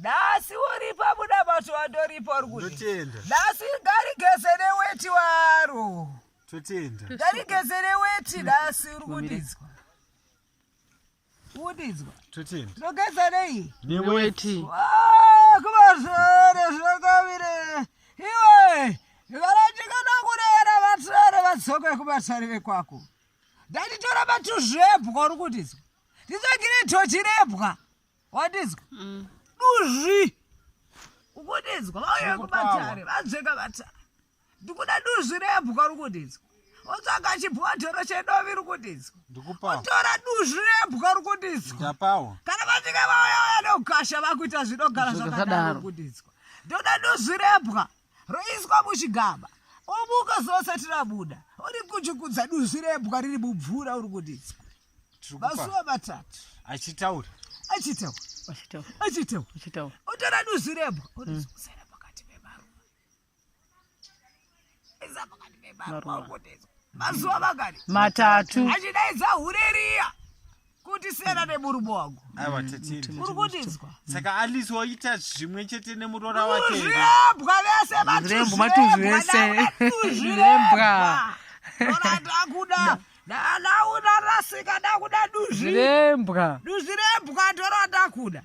nhasi uripa munamato wandoripa uri kundinzwa nhasi ngarigeze neweti waro Totenda. Ndarigezere weti nhasi uri kundinzwa. Kundinzwa. Totenda. Ndogeza nei? Neweti. Ah, kumazvere zvakavire. Iwe, varachikana kurera vatare vatsoke kumatare vekwako. Ndanditora matuzvebwa uri kundinzwa. Nditsvagire tochi rebwa. Wandinzwa? Duzvi. Ukundinzwa vauye kumatare vanzveka matare. Ndikuda duzvi rembwa uri kundinzwa. Otsvaga chibhodhoro chedovi ri kundinzwa. Otora duzvi rebwa ri kundinzwa. Ndapawo. Kana vachinge vauya uya neukasha vakuita zvinogara zvakadaro kundinzwa. Ndoda duzvi rebwa roiswa muchigaba. Omuka zuva sati rabuda. Uri kuchukudza duzvi rebwa riri mumvura uri kundinzwa. Mazuva matatu. Achitaura. Achitaura. Achitaura. Achitaura. Achitaura. Otora duzvi rebwa. Orizosera pakati pemaruva. Isa pakati pemaruva. Mazuva mangani? Matatu. Achidaidza hure riya kuti siyana nemurume wangu. Aiwa tetiri. Uri kundinzwa? Saka Alice waita zvimwe chete nemuroora wake here? Zvirembwa vese Zvirembwa, matuzvi vese. Zvirembwa. Ora ndakuda. Ndakuda rasika ndakuda duzvi. Zvirembwa. Duzvi rembwa ndoro ndakuda.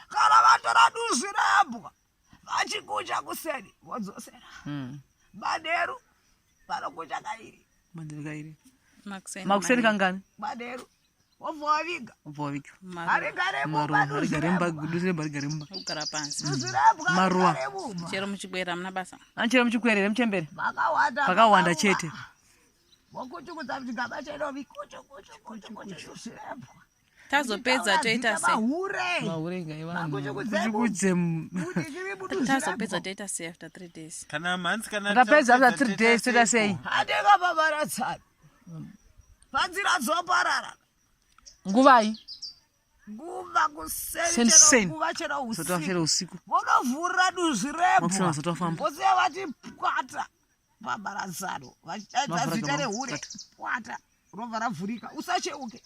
Kana vatora duzvi rembwa vachikucha kuseni vodzosera. Manheru vanokucha kairi. Manheru kairi. Makuseni. Makuseni kangani? Manheru wobva waviga. Wobva waviga. Harigare mumba Maruwa duzvi harigare mumba rembwa. duzvi rembwa harigare mumba. Kugara pansi. Duzvi rembwa Maruwa. harigare mumba. Chero muchikwere hamuna basa. Anchero muchikwere muchembere. Vakawanda. Pakawanda vakaruwa. chete. Vokuchukudza muchigaba chedovi kuchu kuchu kuchu kuchu duzvi rembwa. Tazopedza toita sei? Mahure. Mahure ngaivanhu. Makuchukudze Kuchukudze. Kuti chiri muduzvi Tazopedza rembwa. toita sei after 3 days? Kana mhanzi kana Tapedza after 3 days toita sei? Handika pabaratsani. Panzira dzoparara. Nguvai? Nguva kuseni Seni, chero seni. nguva chero Zotafamba usiku. chero usiku. Vonovhurira duzvi Makuseni rembwa. mazotafamba. Vosiya vati pwata pabaratsano. Vachidaidza Mavhura zita gama, rehure. pwata. Pwata. Robva ravhurika. Usacheuke.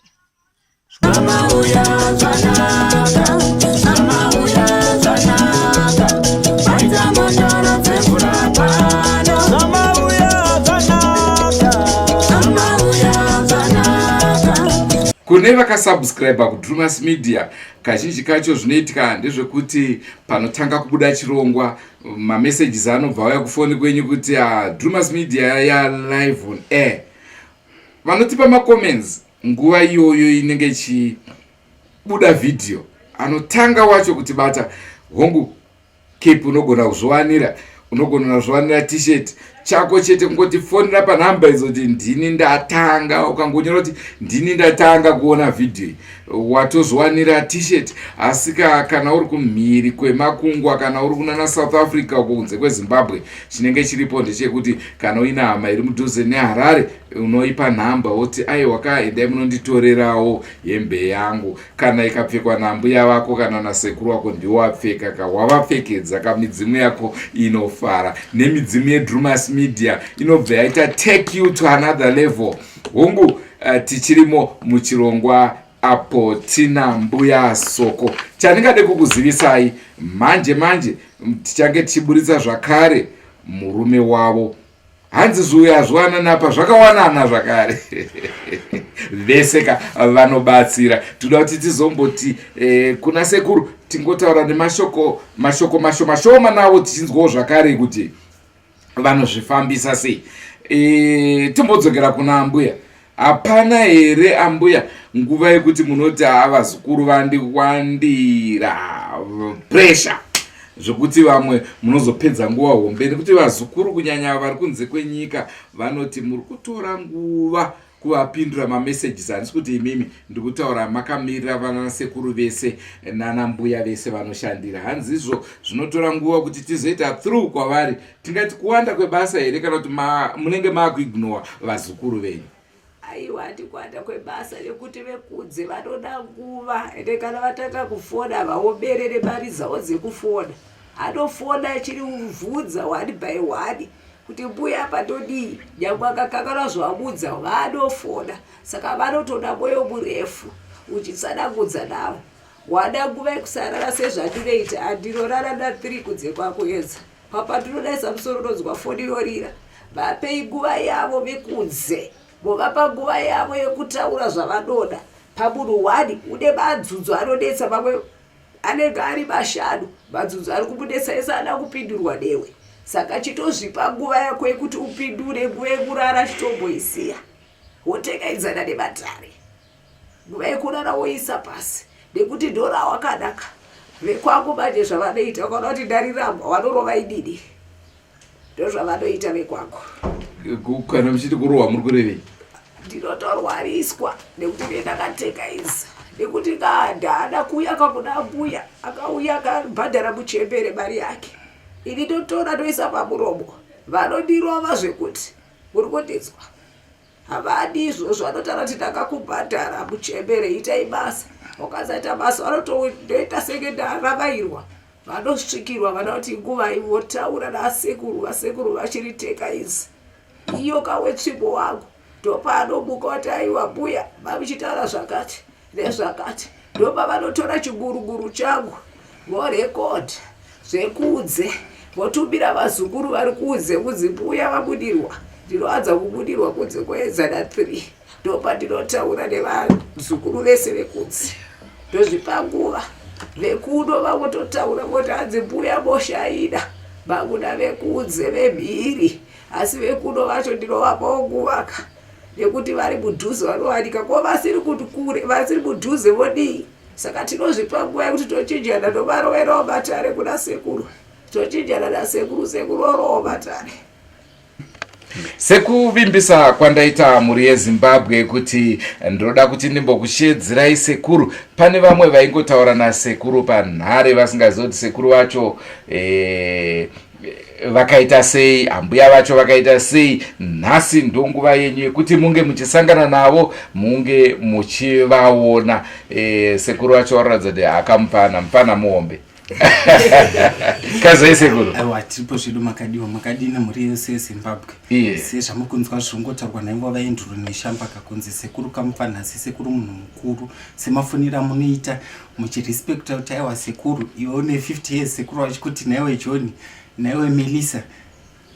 Kune vakasubscribe kuDrumas Media, kazhinji kacho zvinoitika ndezvekuti panotanga kubuda chirongwa, mamessages anobva auya kufoni kwenyu kuti Drumas Media ya live on air. Vanotipa macomments nguva iyoyo inenge ichibuda vhidhiyo, anotanga wacho kutibata hongu cape unogona kuzviwanira, unogona kuzviwanira t-shirt chako chete kungoti fonera panhamba idzo kuti ndini ndatanga. Ukangonyora kuti ndini ndatanga kuona vhidhiyo iyi, watozviwanira t-shirt. Asi kana uri kumhiri kwemakungwa, kana uri kunana South Africa uko kunze kweZimbabwe, chinenge chiripo ndechekuti kana uine hama iri mudhuze neHarare, unoipa nhamba woti aiwa ka, endai munonditorerawo hembe yangu. Kana ikapfekwa nambuya vako kana nasekuru wako, ndiwo wapfeka ka, wavapfekedza ka, midzimu yako inofara nemidzimu yeDrumas Media inobva yaita take you to another level. Hongu, tichirimo muchirongwa apo tina Mbuya Soko. Chandingade kukuzivisai manje manje, tichange tichiburitsa zvakare murume wavo. Hanzi zviuya hazviwanana apa, zvakawanana zvakare vese ka vanobatsira. Toda kuti tizomboti kuna sekuru tingotaura nemashoko mashoko mashoma shoma navo, tichinzwawo zvakare kuti vanozvifambisa sei. Timbodzokera kuna ambuya. Hapana here ambuya nguva yekuti munoti haa, vazukuru vandiwandira pressure, zvekuti vamwe munozopedza nguva hombe nekuti vazukuru, kunyanya vari kunze kwenyika, vanoti muri kutora nguva kuvapindura mamessages? Handisi kuti imimi, ndikutaura makamirira vanasekuru vese nanambuya vese vanoshandira. Hanzi izvo zvinotora nguva kuti tizoita through kwavari. Tingati kuwanda kwebasa here, kana kuti munenge maakuignora vazukuru venyu? Aiwa, handikwanda kwebasa, nekuti vekudze vanoda nguva. Ende kana vatanga kufona, vaoberere mari dzavo dzekufona. Anofona achirivhunza one by one kuti mbuya patodii, nyangwe akakanganwa zvavabudza, vanofona. Saka vanotoda mwoyo murefu uchitsanangudza navo. Wada nguva yekusarara sezvandinoita, handinorara na3 kunze kwakuedza. Papandinodaisa musoro, unonzwa foni yorira. Vapei nguva yavo vekunze, vovapa nguva yavo yekutaura zvavanoda. Pamunhu one une madzudzo anonetsa, mamwe anenge ari mashanu madzudzo ari kumunetsa, ese ada kupindurwa newe. Saka chitozvipa nguva yako yekuti upindure. Nguva yekurara chitomboisiya, wotekaidzana nematare. Nguva yekurara woisa pasi, nekuti ndora wakanaka. Vekwangu manje zvavanoita, ukaona kuti ndarirambwa, vanorova ididi. Ndozvavanoita vekwangu. Kana muchiti kurohwa muri kurevei? Ndinotorwariswa nekuti ndiye ndakateka izi nekuti ndaada kuuya kakuda mbuya akauya akabhadhara muchembere mari yake, ini ndotora ndoisa pamuromo, vanondirova zvekuti muri kundinzwa. Havadi izvozvo, vanotaura kuti ndakakubhadhara muchembere, itai basa. Ukasaita basa vanotondoita senge ndaravairwa. Vanosvikirwa vana kuti nguvai votaura nasekuru, vasekuru vachiri teka izi. Iyo kawe tsvimbo wangu ndopaanomuka kuti aiwa mbuya mamuchitaura zvakati nezvakati, ndopavanotora chiguruguru changu vorekodha zvekunze votumira vazukuru vari kunze kunzi mbuya vabudirwa. Ndinowanza kubudirwa kunze kwoedza na 3, ndopandinotaura nevazukuru vese vekunze, ndozvipa nguva. Vekuno vangototaura voti hanzi mbuya moshaina makuda vekunze vemhiri, asi vekuno vacho ndinovapawo nguva ka nekuti vari mudhuze vanowanika, ko vasiri kure vasiri mudhuze vodii? Saka tinozvipa nguva yekuti tochinjana, ndovaroverawo matare kuna sekuru, tochinjana nasekuru, sekuru orowo matare. Sekuvimbisa kwandaita mhuri yeZimbabwe kuti ndinoda kuti ndimbokushedzirai sekuru, pane vamwe vaingotaura nasekuru panhare vasingazivi kuti sekuru vacho vakaita sei, ambuya vacho vakaita sei. Nhasi ndonguva yenyu yekuti munge muchisangana navo, munge muchivaona. Sekuru vacho varoratidza kuti akamupfana mupfana muhombe. Kazai sekuru. Aiwa, tiripo zvedu. Makadiwa, makadini mhuri yose yeZimbabwe? Sezvamukunzwa zvingotaurwa naivo vaenduro neshamba kakunzi sekuru kamupfanhasi, sekuru munhu mukuru. Semafonero amunoita muchirespekta kuti aiwa sekuru, iwe une 50 years, sekuru vachikuti naiwe John, naiwe Melissa,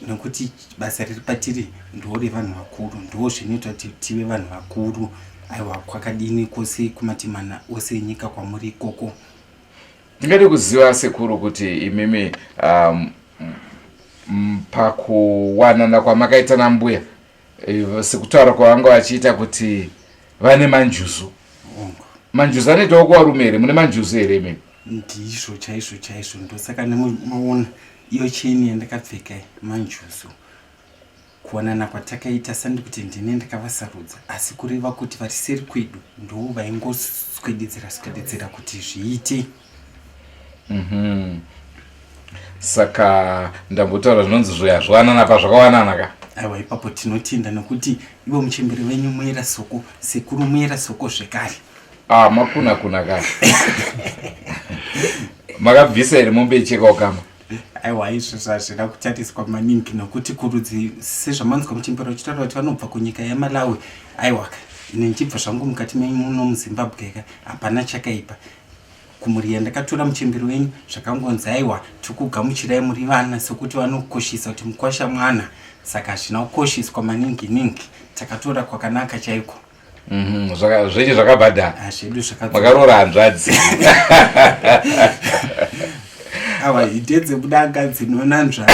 nekuti basa riri patiri ndo revanhu vakuru, ndo zvinoita kuti tive vanhu vakuru. Aiwa, kwakadini kwose kumatimana ose enyika kwamuri ikoko? Tingade kuziva sekuru kuti imimi pakuwanana kwamakaita nambuya, sekutaura kwavanga vachiita kuti vane manjuzu, manjuzu anoitawo kuvarume here? Mune manjuzu here imimi? Ndizvo chaizvo chaizvo, ndosaka nemaona iyo cheni yandakapfeka, manjuzu. Kuwanana kwatakaita sandi kuti ndine ndakavasarudza, asi kureva kuti vari seri kwedu ndo vaingoswededzera swededzera kuti zviite. Saka ndambotaura zvinonzi zvoya zvowanana pazvakawanana ka. Aiwa, ipapo tinotenda nekuti ivo muchembere venyu muera Soko, sekuru muera Soko zvekare. Ah, makuna kuna ka. Makabvisa here mombe icheka ukama? Aiwa, izvozvo hazvina kutariswa maningi nokuti kurudzi sezvamanzwa muchembere uchitaura kuti vanobva kunyika yeMalawi, aiwa ka, ine ndichibva zvangu mukati memuno muZimbabwe ka, hapana chakaipa. Kumhuri yandakatora muchembere wenyu zvakangonzi aiwa, tikugamuchirai muri vana, sekuti vanokoshesa kuti mukwasha mwana, saka hazvina kukosheswa maningi ningi, takatora kwakanaka chaiko. Zvenyu zvakabhadhara. Ah, zvedu zvaka Makaroora hanzvadzi. Awa, ndedzekudanga dzinonanzva.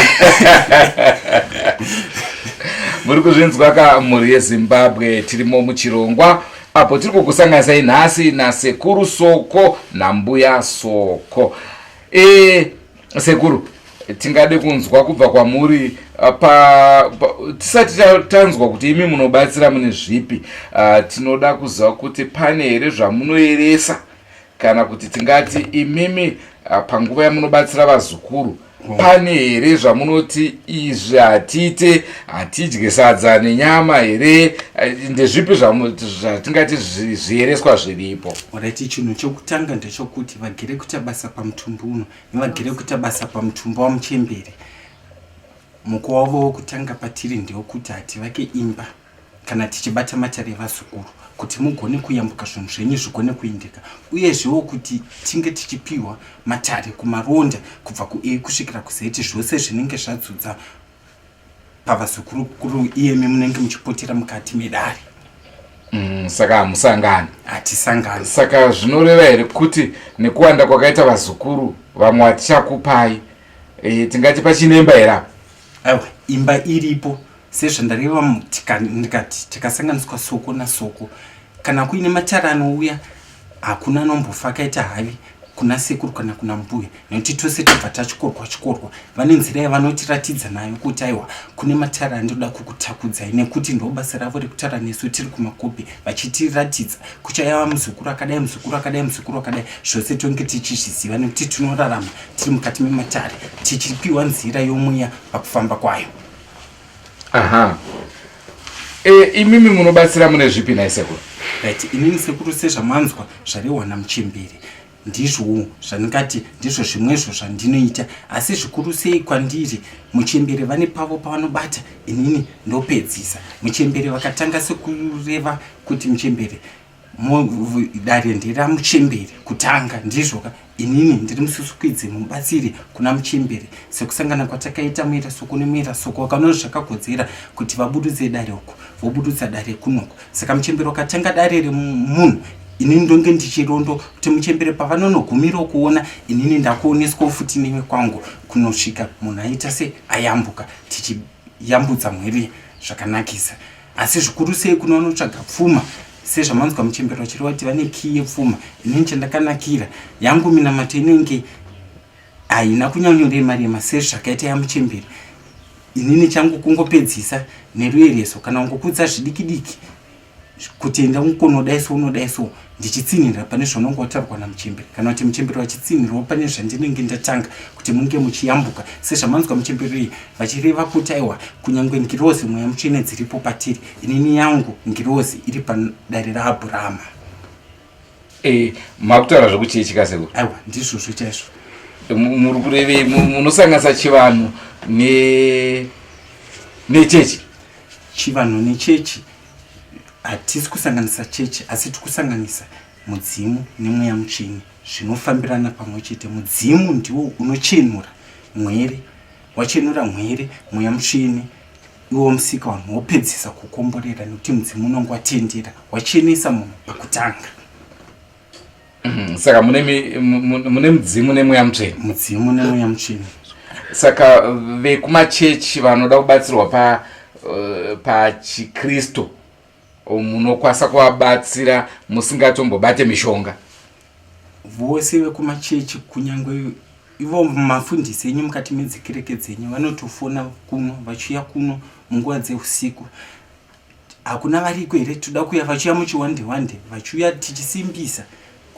Muri kuzvinzwa ka mhuri yeZimbabwe, tirimo muchirongwa apo tiri kukusanganisai nhasi nasekuru Soko nambuya Soko. Sekuru, tingade kunzwa kubva kwamuri pa, tisati tanzwa kuti imi munobatsira mune zvipi, tinoda kuziva kuti pane here zvamunoeresa, kana kuti tingati imimi panguva yamunobatsira vazukuru pane here zvamunoti izvi hatiite, hatidye sadza nenyama here? Ndezvipi zvatingati zviereswa zviripo? Alright, chinhu chokutanga ndechokuti vagere kuita basa pamutumbi uno nevagere kuita basa pamutumbi wamuchembere, mukuwo wavo wokutanga patiri ndewekuti hativake imba kana tichibata matare evazukuru, kuti mugone kuyambuka zvinhu zvenyu zvigone kuendeka, uyezvewo kuti tinge tichipiwa matare kumaronda kubva kuA kusvikira kuZ, zvose zvinenge zvadzudza pavazukuru kuru iyemi munenge muchipotera mukati medare. Saka hamusangani? Hatisangani. Saka zvinoreva here kuti nekuwanda kwakaita vazukuru vamwe hatichakupai, tingati pachine imba here apa? Aiwa, imba iripo. Sezvandareva ndikati tikasanganiswa soko nasoko, kana kuine matare anouya, hakuna anombofa akaita havi. kuna sekuru kana kuna mbuya nekuti tose tobva tatyorwa tyorwa vane nzira yavanotiratidza nayo kuti aiwa kune matare andinoda kukutakudzai nekuti ndo basa ravo rekutaura nesu tiri kumakopi vachitiratidza kuchaiva muzukuru akadai muzukuru akadai muzukuru akadai zvose tonge tichizviziva nekuti tinorarama tiri mukati mematare tichipiwa nzira yomweya pakufamba kwayo. Aha. E, imimi munobatsira mune zvipi nhai sekuru? Right, inini sekuru sezvamanzwa zvarehwa namuchembere ndizvowo zvandingati ndizvo zvimwezvo zvandinoita asi zvikuru sei kwandiri muchembere vane pavo pavanobata inini ndopedzisa muchembere vakatanga sekureva kuti muchembere dare nderamuchembere kutanga ndizvoka inini ndiri mususukwidzi mubatsiri kuna muchembere sekusangana kwatakaita muita soko nemuita soko vakaona zvakakodzera kuti vabudutse dare uku vobudutsa dare kunoku saka muchembere wakatanga dare remunhu inini ndonge ndichirondo kuti muchembere pavanonogumirawo kuona inini ndakuoneswawo futi newe kwangu kunosvika munhu aita se ayambuka tichiyambutsa mhuri zvakanakisa asi zvikuru sei kuno vanotsvaga pfuma sezvamanzwa muchembere vachireva kuti vane kii yepfuma inini chandakanakira yangu minamato inenge haina kunyanyorema rema sezvakaita yamuchembere inini changu kungopedzisa neruereso kana kungokudza zvidiki diki kuti enda unodai so unodai so ndichitsinhira pane zvaunenge wataurwa namuchembere kana kuti muchembere vachitsinhirawo pane zvandinenge ndatanga kuti munge muchiyambuka sezvamanzwa muchembere iyi vachireva kuti aiwa kunyange ngirozi mweya mutsvene dziripo patiri inini yangu ngirozi iri padare raabhurama e, makutaura zvekuchechi kasekuru aiwa ndizvozvo chaizvo muri kurevei munosanganisa chivanhu nechechi chivanhu nechechi hatisi kusanganisa chechi asi tiri kusanganisa mudzimu nemweya mutsvene zvinofambirana pamwe chete mudzimu ndiwo unochenura mwere wachenura mwere mweya mutsvene iwo musika vanhu wopedzisa kukomborera nekuti mudzimu unonge watendera wachenesa munhu pakutanga Saka mune mudzimu nemweya mutsvene mudzimu nemweya mutsvene saka vekumachechi vanoda kubatsirwa pa pachikristu munokwanisa kuvabatsira musingatombobate mishonga vose vekumachechi kunyange ivo mafundisi enyu mukati medzikereke dzenyu vanotofona kuno vachiuya kuno munguva dzeusiku hakuna variko here toda kuuya vachiuya muchiwande wande vachiuya tichisimbisa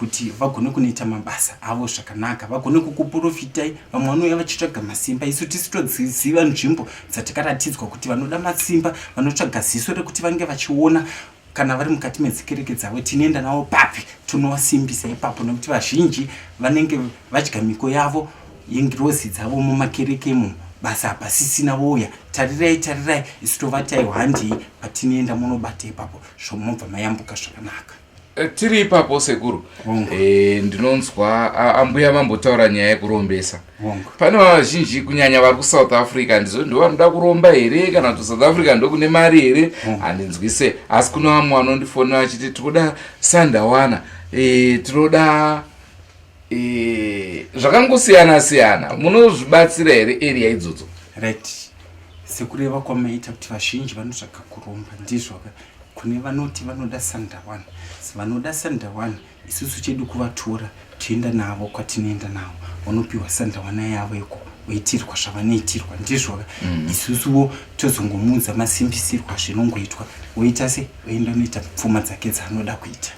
kuti vagone kunoita mabasa avo zvakanaka vagone kukuprofitai vamwe vanouya vachitsvaga masimba isu tisi todziziva nzvimbo dzatakaratidzwa kuti vanoda masimba vanotsvaga ziso rekuti vange vachiona kana vari mukati medzikereke dzavo tinoenda navo papi tonovasimbisa ipapo nekuti vazhinji vanenge vadya miko yavo yengirozi dzavo mumakerekemo basa hapasisina vouya tarirai tarirai isu tovati aiwa handii patinoenda munobata ipapo zvomobva mayambuka zvakanaka Tiri ipapo sekuru ndinonzwa ambuya vambotaura nyaya yekurombesa pane vazhinji kunyanya vari kusouth africa ndizo ndo vanoda kuromba here kana kuti south africa ndokune mari here handinzwise asi kune vamwe vanondifonera vachiti tinoda sandawana e, tinoda e, zvakangosiyana siyana munozvibatsira here area idzodzo right sekureva kwamaita kuti vazhinji vanotsvaga kuromba ndizvo kune vanoti vanoda sandawana vanoda sandawana isusu chedu kuvatora toenda navo kwatinoenda navo vanopiwa sandawana yavo iko voitirwa zvavanoitirwa ndizvoka isusuwo tozongomuudza masimbisirwo azvinongoitwa voita se oenda unoita pfuma dzake dzaanoda kuita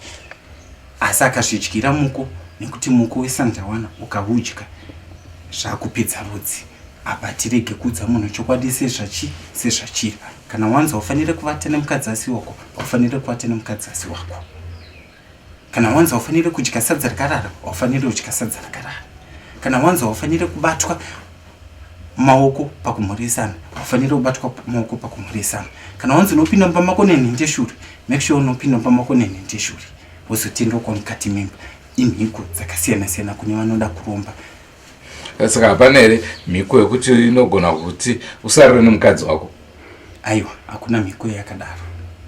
asi akazvidyira muko nekuti muko wesandawana ukaudya zvakupedza rudzi apa tirege kuudza munhu chokwadi sezvachi sezvachiri kana wanzi haufanire kuvata nemukadzi asi wako haufanire kuvata nemukadzi asi wako kana wanzi haufanire kudya sadza rakarara haufanire kudya sadza rakarara kana wanzi haufanire kubatwa maoko pakumhoresana haufanire kubatwa maoko pakumhoresana kana wanzi unopinda mumba mako nenhendeshure make sure unopinda mumba mako nenhendeshure wozotendokwa mukati memba imhiko dzakasiyana siyana kune vanoda kuromba saka hapana here mhiko yekuti inogona kuti usarare nemukadzi wako aiwa hakuna mhiko yakadaro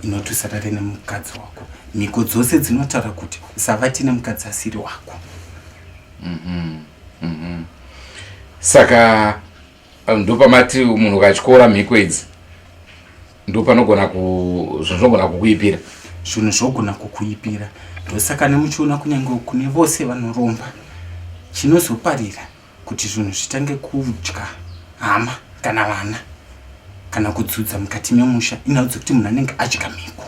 inoti usarare nemukadzi wako mhiko dzose dzinotaura kuti usavati nemukadzi asiri wako Saka ndopamati munhu ukatyora mhiko idzi ndopanogona ku zvinhu zvinogona kukuipira zvinhu zvogona kukuipira ndosaka nemuchiona kunyange kune vose vanoromba Chinozoparira kuti zvinhu zvitange kudya hama kana vana kana kudzudza mukati memusha inhau dzekuti munhu anenge adya mhiko.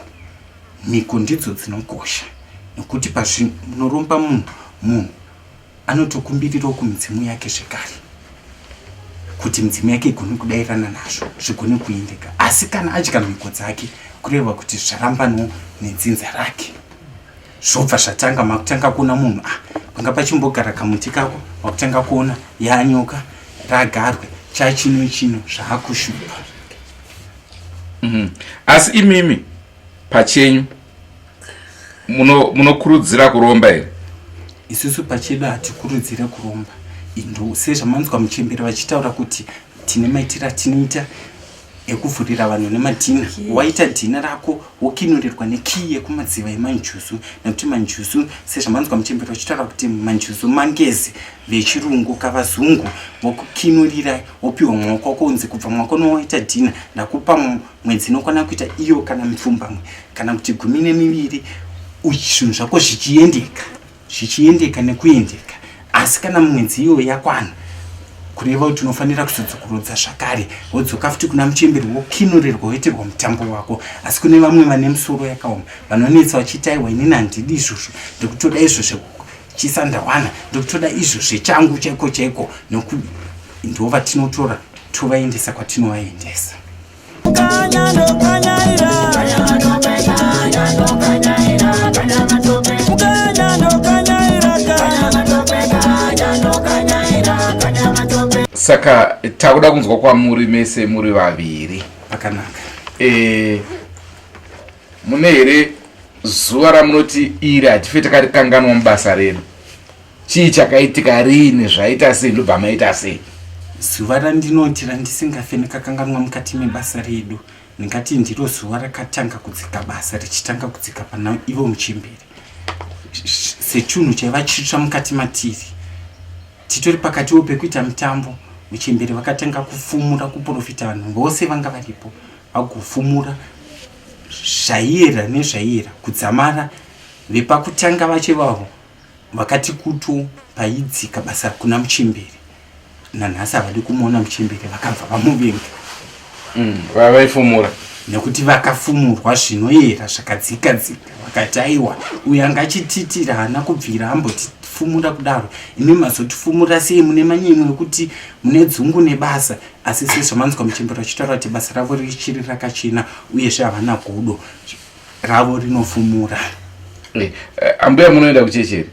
Mhiko ndidzo dzinokosha nekuti pazvinoromba munhu, munhu anotokumbirirawo kumidzimu yake zvekare kuti midzimu yake igone kudairana nazvo zvigone kuendeka. Asi kana adya mhiko dzake kureva kuti zvarambanawo nedzinza rake. Zvobva zvatanga makutanga kuona munhu ah, panga pachimbogara kamuti kako wakutanga kuona yanyoka ragarwe chachino chino zvaakushupa. Asi imimi pachenyu munokurudzira muno kuromba here? Isusu pachedu hatikurudzire kuromba. Indo sezvamanzwa muchembere vachitaura kuti tine maitiro atinoita ekuvhurira vanhu nemadhina. Waita dhina rako wokinurirwa nekiyi yekumadziva emanjuzu, nekuti manjuzu sezvamanzwa muchembere vachitaura kuti manjuzu mangezi vechirungu kavazungu, vokukinurira wopiwa mwaka wako unzi kubva mwaka unowaita dhina ndakupa mwedzi inokwana kuita iyo kana mipfumbamwe kana kuti 12, zvinhu zvako zvichiendeka zvichiendeka nekuendeka. Asi kana mwedzi iyoyo yakwana, kureva kuti unofanira kuzodzokorodza zvakare, wodzoka futi kuna muchemberi wokinurirwa woitirwa mutambo wako. Asi kune vamwe vane misoro yakaoma vanonetsa vachiti aiwa inini handidi izvozvo, ndikutoda izvo zvechisandawana, ndikutoda izvo zvechangu chaiko chaiko, noku ndo vatinotora tovaendesa kwatinovaendesa. Saka takuda kunzwa kwamuri mese muri vaviri. Pakanaka. Mune here zuva ramunoti iri hatife takarikanganwa mubasa redu? Chii chakaitika riini, zvaita sei, ndobva maita sei? Zuva randinoti randisingafe ndikakanganwa mukati mebasa redu, ndingati ndiro zuva rakatanga kudzika basa richitanga kudzika pana ivo muchembere sechinhu chaiva chitsva mukati matiri. Titori pakatiwo pekuita mutambo, muchembere vakatanga kufumura kuprofita vanhu vose vanga varipo, vagofumura zvaiyera nezvaiyera kudzamara vepakutanga vacho ivavo vakati kutu paidzika basa kuna muchembere. Nanhasi havadi kumuona muchembere, vakabva vamuvenga. Vaifumura nekuti vakafumurwa zvinoyera zvakadzika dzika, vakati aiwa uyu anga achititira haana kubvira ambotifumura kudaro, imi mazotifumura sei? Mune manyemwe ekuti mune dzungu nebasa. Asi sezvamanzwa muchembere vachitaura kuti basa ravo richiri rakachena, uyezve havana godo, ravo rinofumura. Ambuya munoenda kuchechi here?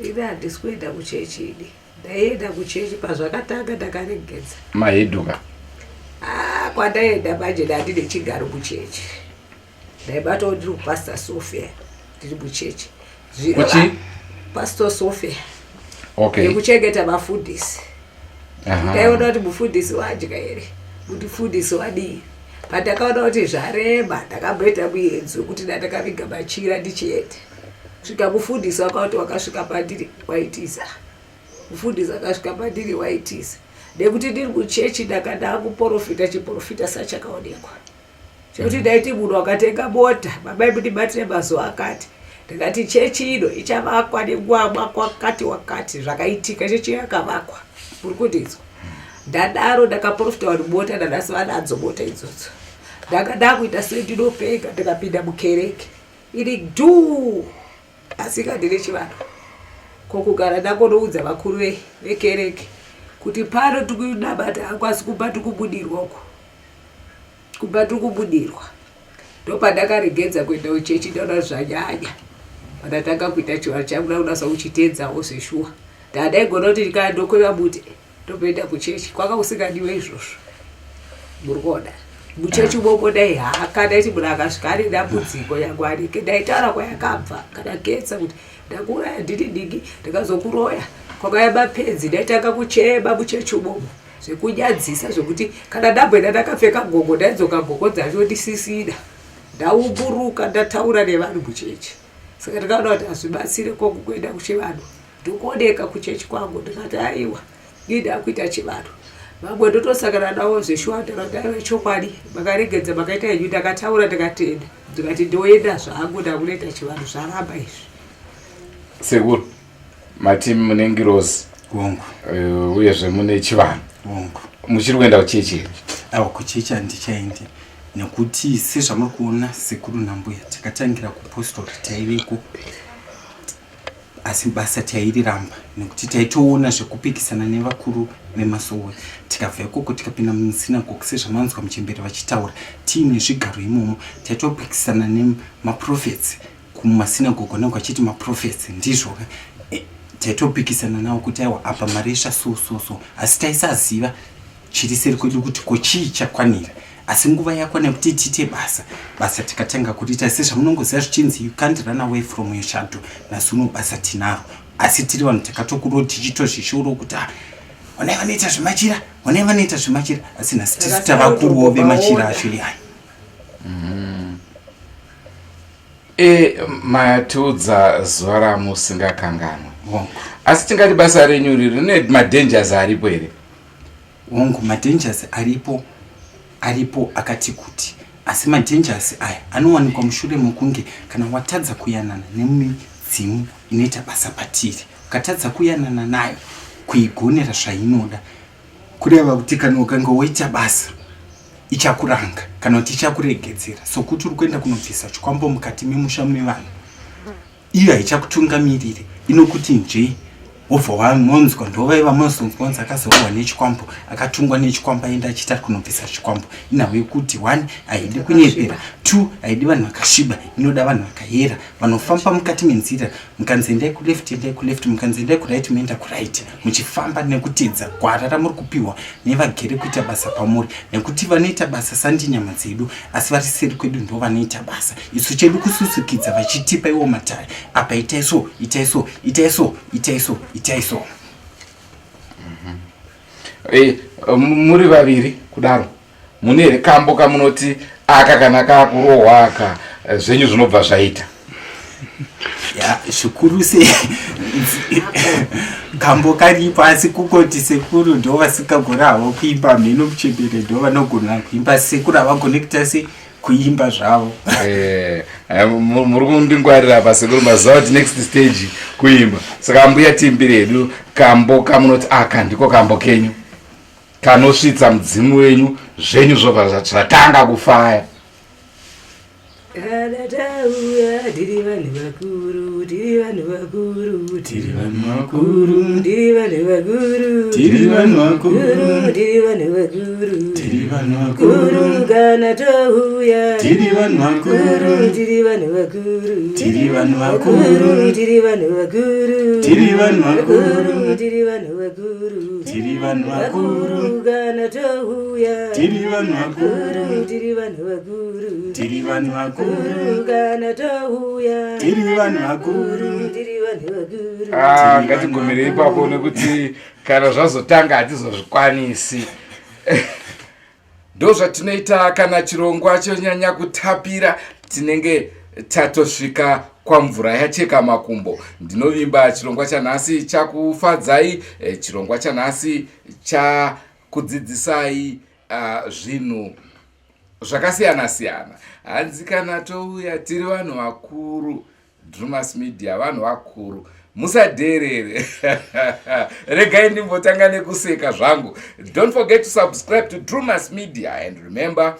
Ini handisi kuenda kuchechi ini. Ndaienda kuchechi pazvakatanga ndakaregedza. Maheduka? Ah, kwandaienda manje ndandine chigaro kuchechi. Ndaibatawo ndiri kuPastor Sophia ndiri muchechi. Kuchi? Pastor Sophia. Okay. Yekuchengeta vafundisi. Ndaiona kuti mufundisi wadya here, kuti mufundisi wadii. Pandakaona kuti zvarema, ndakamboita muedzo wekuti ndandakaviga machira ndichienda. Svika mufundisi wakauti wakasvika pandiri waitiza. Mufundisi akasvika pandiri waitiza. Nekuti ndiri kuchechi ndaka ndakuporofita chiporofita sachakaonekwa. Chekuti ndaiti munhu wakatenga mota, baba imundibatire mazuva akati. Ndikati chechi ino ichavakwa nenguva mwaka wakati wakati, zvakaitika chechi yakavakwa. Muri kundinzwa? Ndadaro ndakaprofita vanhu mota, nanhasi vanadzo mota idzodzo. Ndanga ndakuita sendinopenga, ndikapinda mukereke iri dhuu, asi kandine chivanhu. Ko kugara ndangonoudza vakuru vekereke kuti pano tikunamata hangu, asi kumba tikubudirwa uko, kumba tikubudirwa. Ndopandakaregedza kuenda kuchechi, ndaona zvanyanya. Pandatanga kuita chivanhu changu ndakunasa kuchitedzawo zveshuwa. Ndandaigona kuti ndikandokweva bute ndotoenda kuchechi, kwanga kusingadiwe izvozvo. Muri kuona muchechi umomo ndaihaka, ndaiti munhu akasvika ane dambudziko yangu anike, ndaitaura kwayakabva kana ketsa kuti ndakuuraya ndini ndingi ndikazokuroya, kwakauya mapenzi, ndaitanga kuchema muchechi umomo zvekunyadzisa zvekuti kana ndamboenda ndakapfeka gogo ndaidzoka gogo dzacho ndisisina, ndaumburuka ndataura nevanhu muchechi. Saka ndikaona kuti hazvibatsire kwangu kuenda kuchivanhu, ndikuoneka kuchechi kwangu, ndikati aiwa ini ndakuita chivanhu. Vamwe ndotosangana navo zveshuwa, ndikati aiwa chokwadi makaregedza makaita henyu, ndakataura ndikatenda, ndikati ndoenda zvangu ndakunoita chivanhu, zvaramba izvi. Sekuru Mati mune ngirozi. Hongu. Uyezve mune chivanhu. Hongu. Muchiri kuenda kuchechi here? Awa, kuchechi handichaendi nekuti sezvamuri kuona sekuru nambuya takatangira kupostori taiveko, asi basa tairiramba nekuti taitoona zvekupikisana nevakuru vemasowe. Tikabva ikoko tikapinda musinagogi, sezvamanzwa muchembere vachitaura, tiine zvigaro imomo taitopikisana nemaprofets kumasinagogo anenge achiti maprofets ndizvo. Taitopikisana navo kuti aiwa, apa maresva so so so, asi taisaziva chiri seri kwedu kuti ko chii chakwanira. Asi nguva yakwana yekuti tiite basa, basa tikatanga kuriita. Sezvamunongoziva zvichinzi, "You can't run away from your shadow." Nhasi uno basa tinaro, asi tiri vanhu takatokurawo tichitozvishoro kuti, "Ah, honai vanoita zvemachira, honai vanoita zvemachira," asi nhasi tisu tavakuruwo vemachira acho iyaya. Matiudza zuva ramusingakanganwa. Hongu. Asi tingati basa renyu iri rine madangers aripo here? Hongu, madangers aripo, aripo akati kuti, asi madangers aya anowanikwa mushure mokunge kana watadza kuyanana nemidzimu inoita basa patiri, ukatadza kuyanana nayo, kuigonera zvainoda. Kureva kuti kana ukange woita basa, ichakuranga kana kuti ichakuregedzera, sokuti uri kuenda kunobvisa chikwambo mukati memusha mevanhu, iyo haichakutungamiriri, inokuti nje, wobva wanonzwa ndovaiva mazonzwa wanzi akazorohwa nechikwambo, akatungwa nechikwambo, aenda achiti ari kunobvisa chikwambo. Inhau yekuti one, haidi kunyepera; two, haidi vanhu vakasviba, inoda vanhu vakayera vanofamba mukati menzira. Mukanzi endai kuleft, endai kuleft; mukanzi endai kuright, moenda kuright, muchifamba nekutedza gwara ramuri kupiwa nevagere kuita basa pamuri, nekuti vanoita basa sandi nyama dzedu, asi vari seri kwedu ndo vanoita basa. Isu chedu kususukidza vachitipa iwo matare apa, itai so, itai so, itai so, itai so, itai so. Muri vaviri kudaro, mune here kambo kamunoti aka kana kakurohwa aka, zvenyu zvinobva zvaita? Ya, zvikuru se kambo karipo, asi kungoti sekuru ndo vasingagona havo kuimba, mheno muchembere ndo vanogona kuimba, sekuru havagoni kuita se kuimba zvavo. Muri kundingwarira pasekuru, maziva kuti next stage kuimba. Saka mbuya, tiimbire hedu kambo kamunoti aka ndiko kambo kenyu kanosvitsa mudzimu wenyu, zvenyu zvobva zvatanga kufaya. Kana tauya tiri vanhu vakuru, tiri vanhu vakuru, Tiri vanhu vakuru. Tiri vanhu vakuru. Tiri vanhu vakuru. Tiri vanhu vakuru. Tiri vanhu vakuru. Kuru kana touya. Tiri vanhu vakuru. Tiri vanhu vakuru. Tiri vanhu vakuru. Tiri vanhu vakuru. Tiri vanhu vakuru. Tiri vanhu vakuru. Tiri vanhu vakuru. Vakuru kana touya. Tiri vanhu vakuru. Tiri vanhu vakuru. Tiri vanhu vakuru. Kuru kana touya. Tiri vanhu vakuru. Tiri vanhu vakuru. Ah, ngatigumire ipapo nekuti kana zvazotanga hatizozvikwanisi. Ndo zvatinoita kana chirongwa chonyanya kutapira, tinenge tatosvika kwamvura yacheka makumbo. Ndinovimba chirongwa chanhasi chakufadzai, chirongwa chanhasi chakudzidzisai zvinhu zvakasiyana siyana. Hanzi kana touya tiri vanhu vakuru, Drumas Media vanhu vakuru, musadherere. Regai ndimbotanga nekuseka zvangu. Don't forget to subscribe to Drumas Media and remember,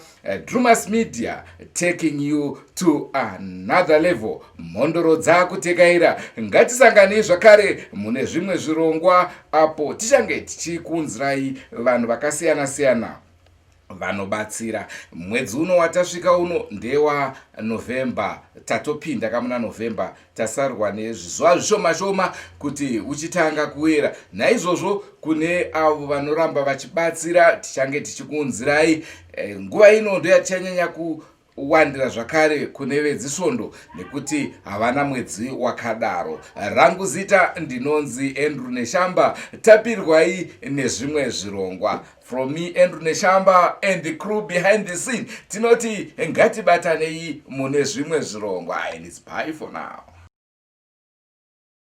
Drumas Media, taking you to another level. Mhondoro dzakutekaira. Ngatisanganei zvakare mune zvimwe zvirongwa apo tichange tichikunzirai vanhu vakasiyana siyana vanobatsira. Mwedzi uno watasvika uno ndewa November, tatopinda kamuna November, tasarwa nezvizuva zvishoma shoma kuti uchitanga kuwera. Naizvozvo kune avo vanoramba vachibatsira, tichange tichikuunzirai nguva ino ndoyatichanyanya kuwandira zvakare kune vedzisvondo nekuti havana mwedzi wakadaro. Rangu zita ndinonzi Andrew Neshamba. Tapirwai nezvimwe zvirongwa. From me, Andrew Neshamba, and the crew behind the scene, tinoti ngatibatanei mune zvimwe zvirongwa, and it's bye for now.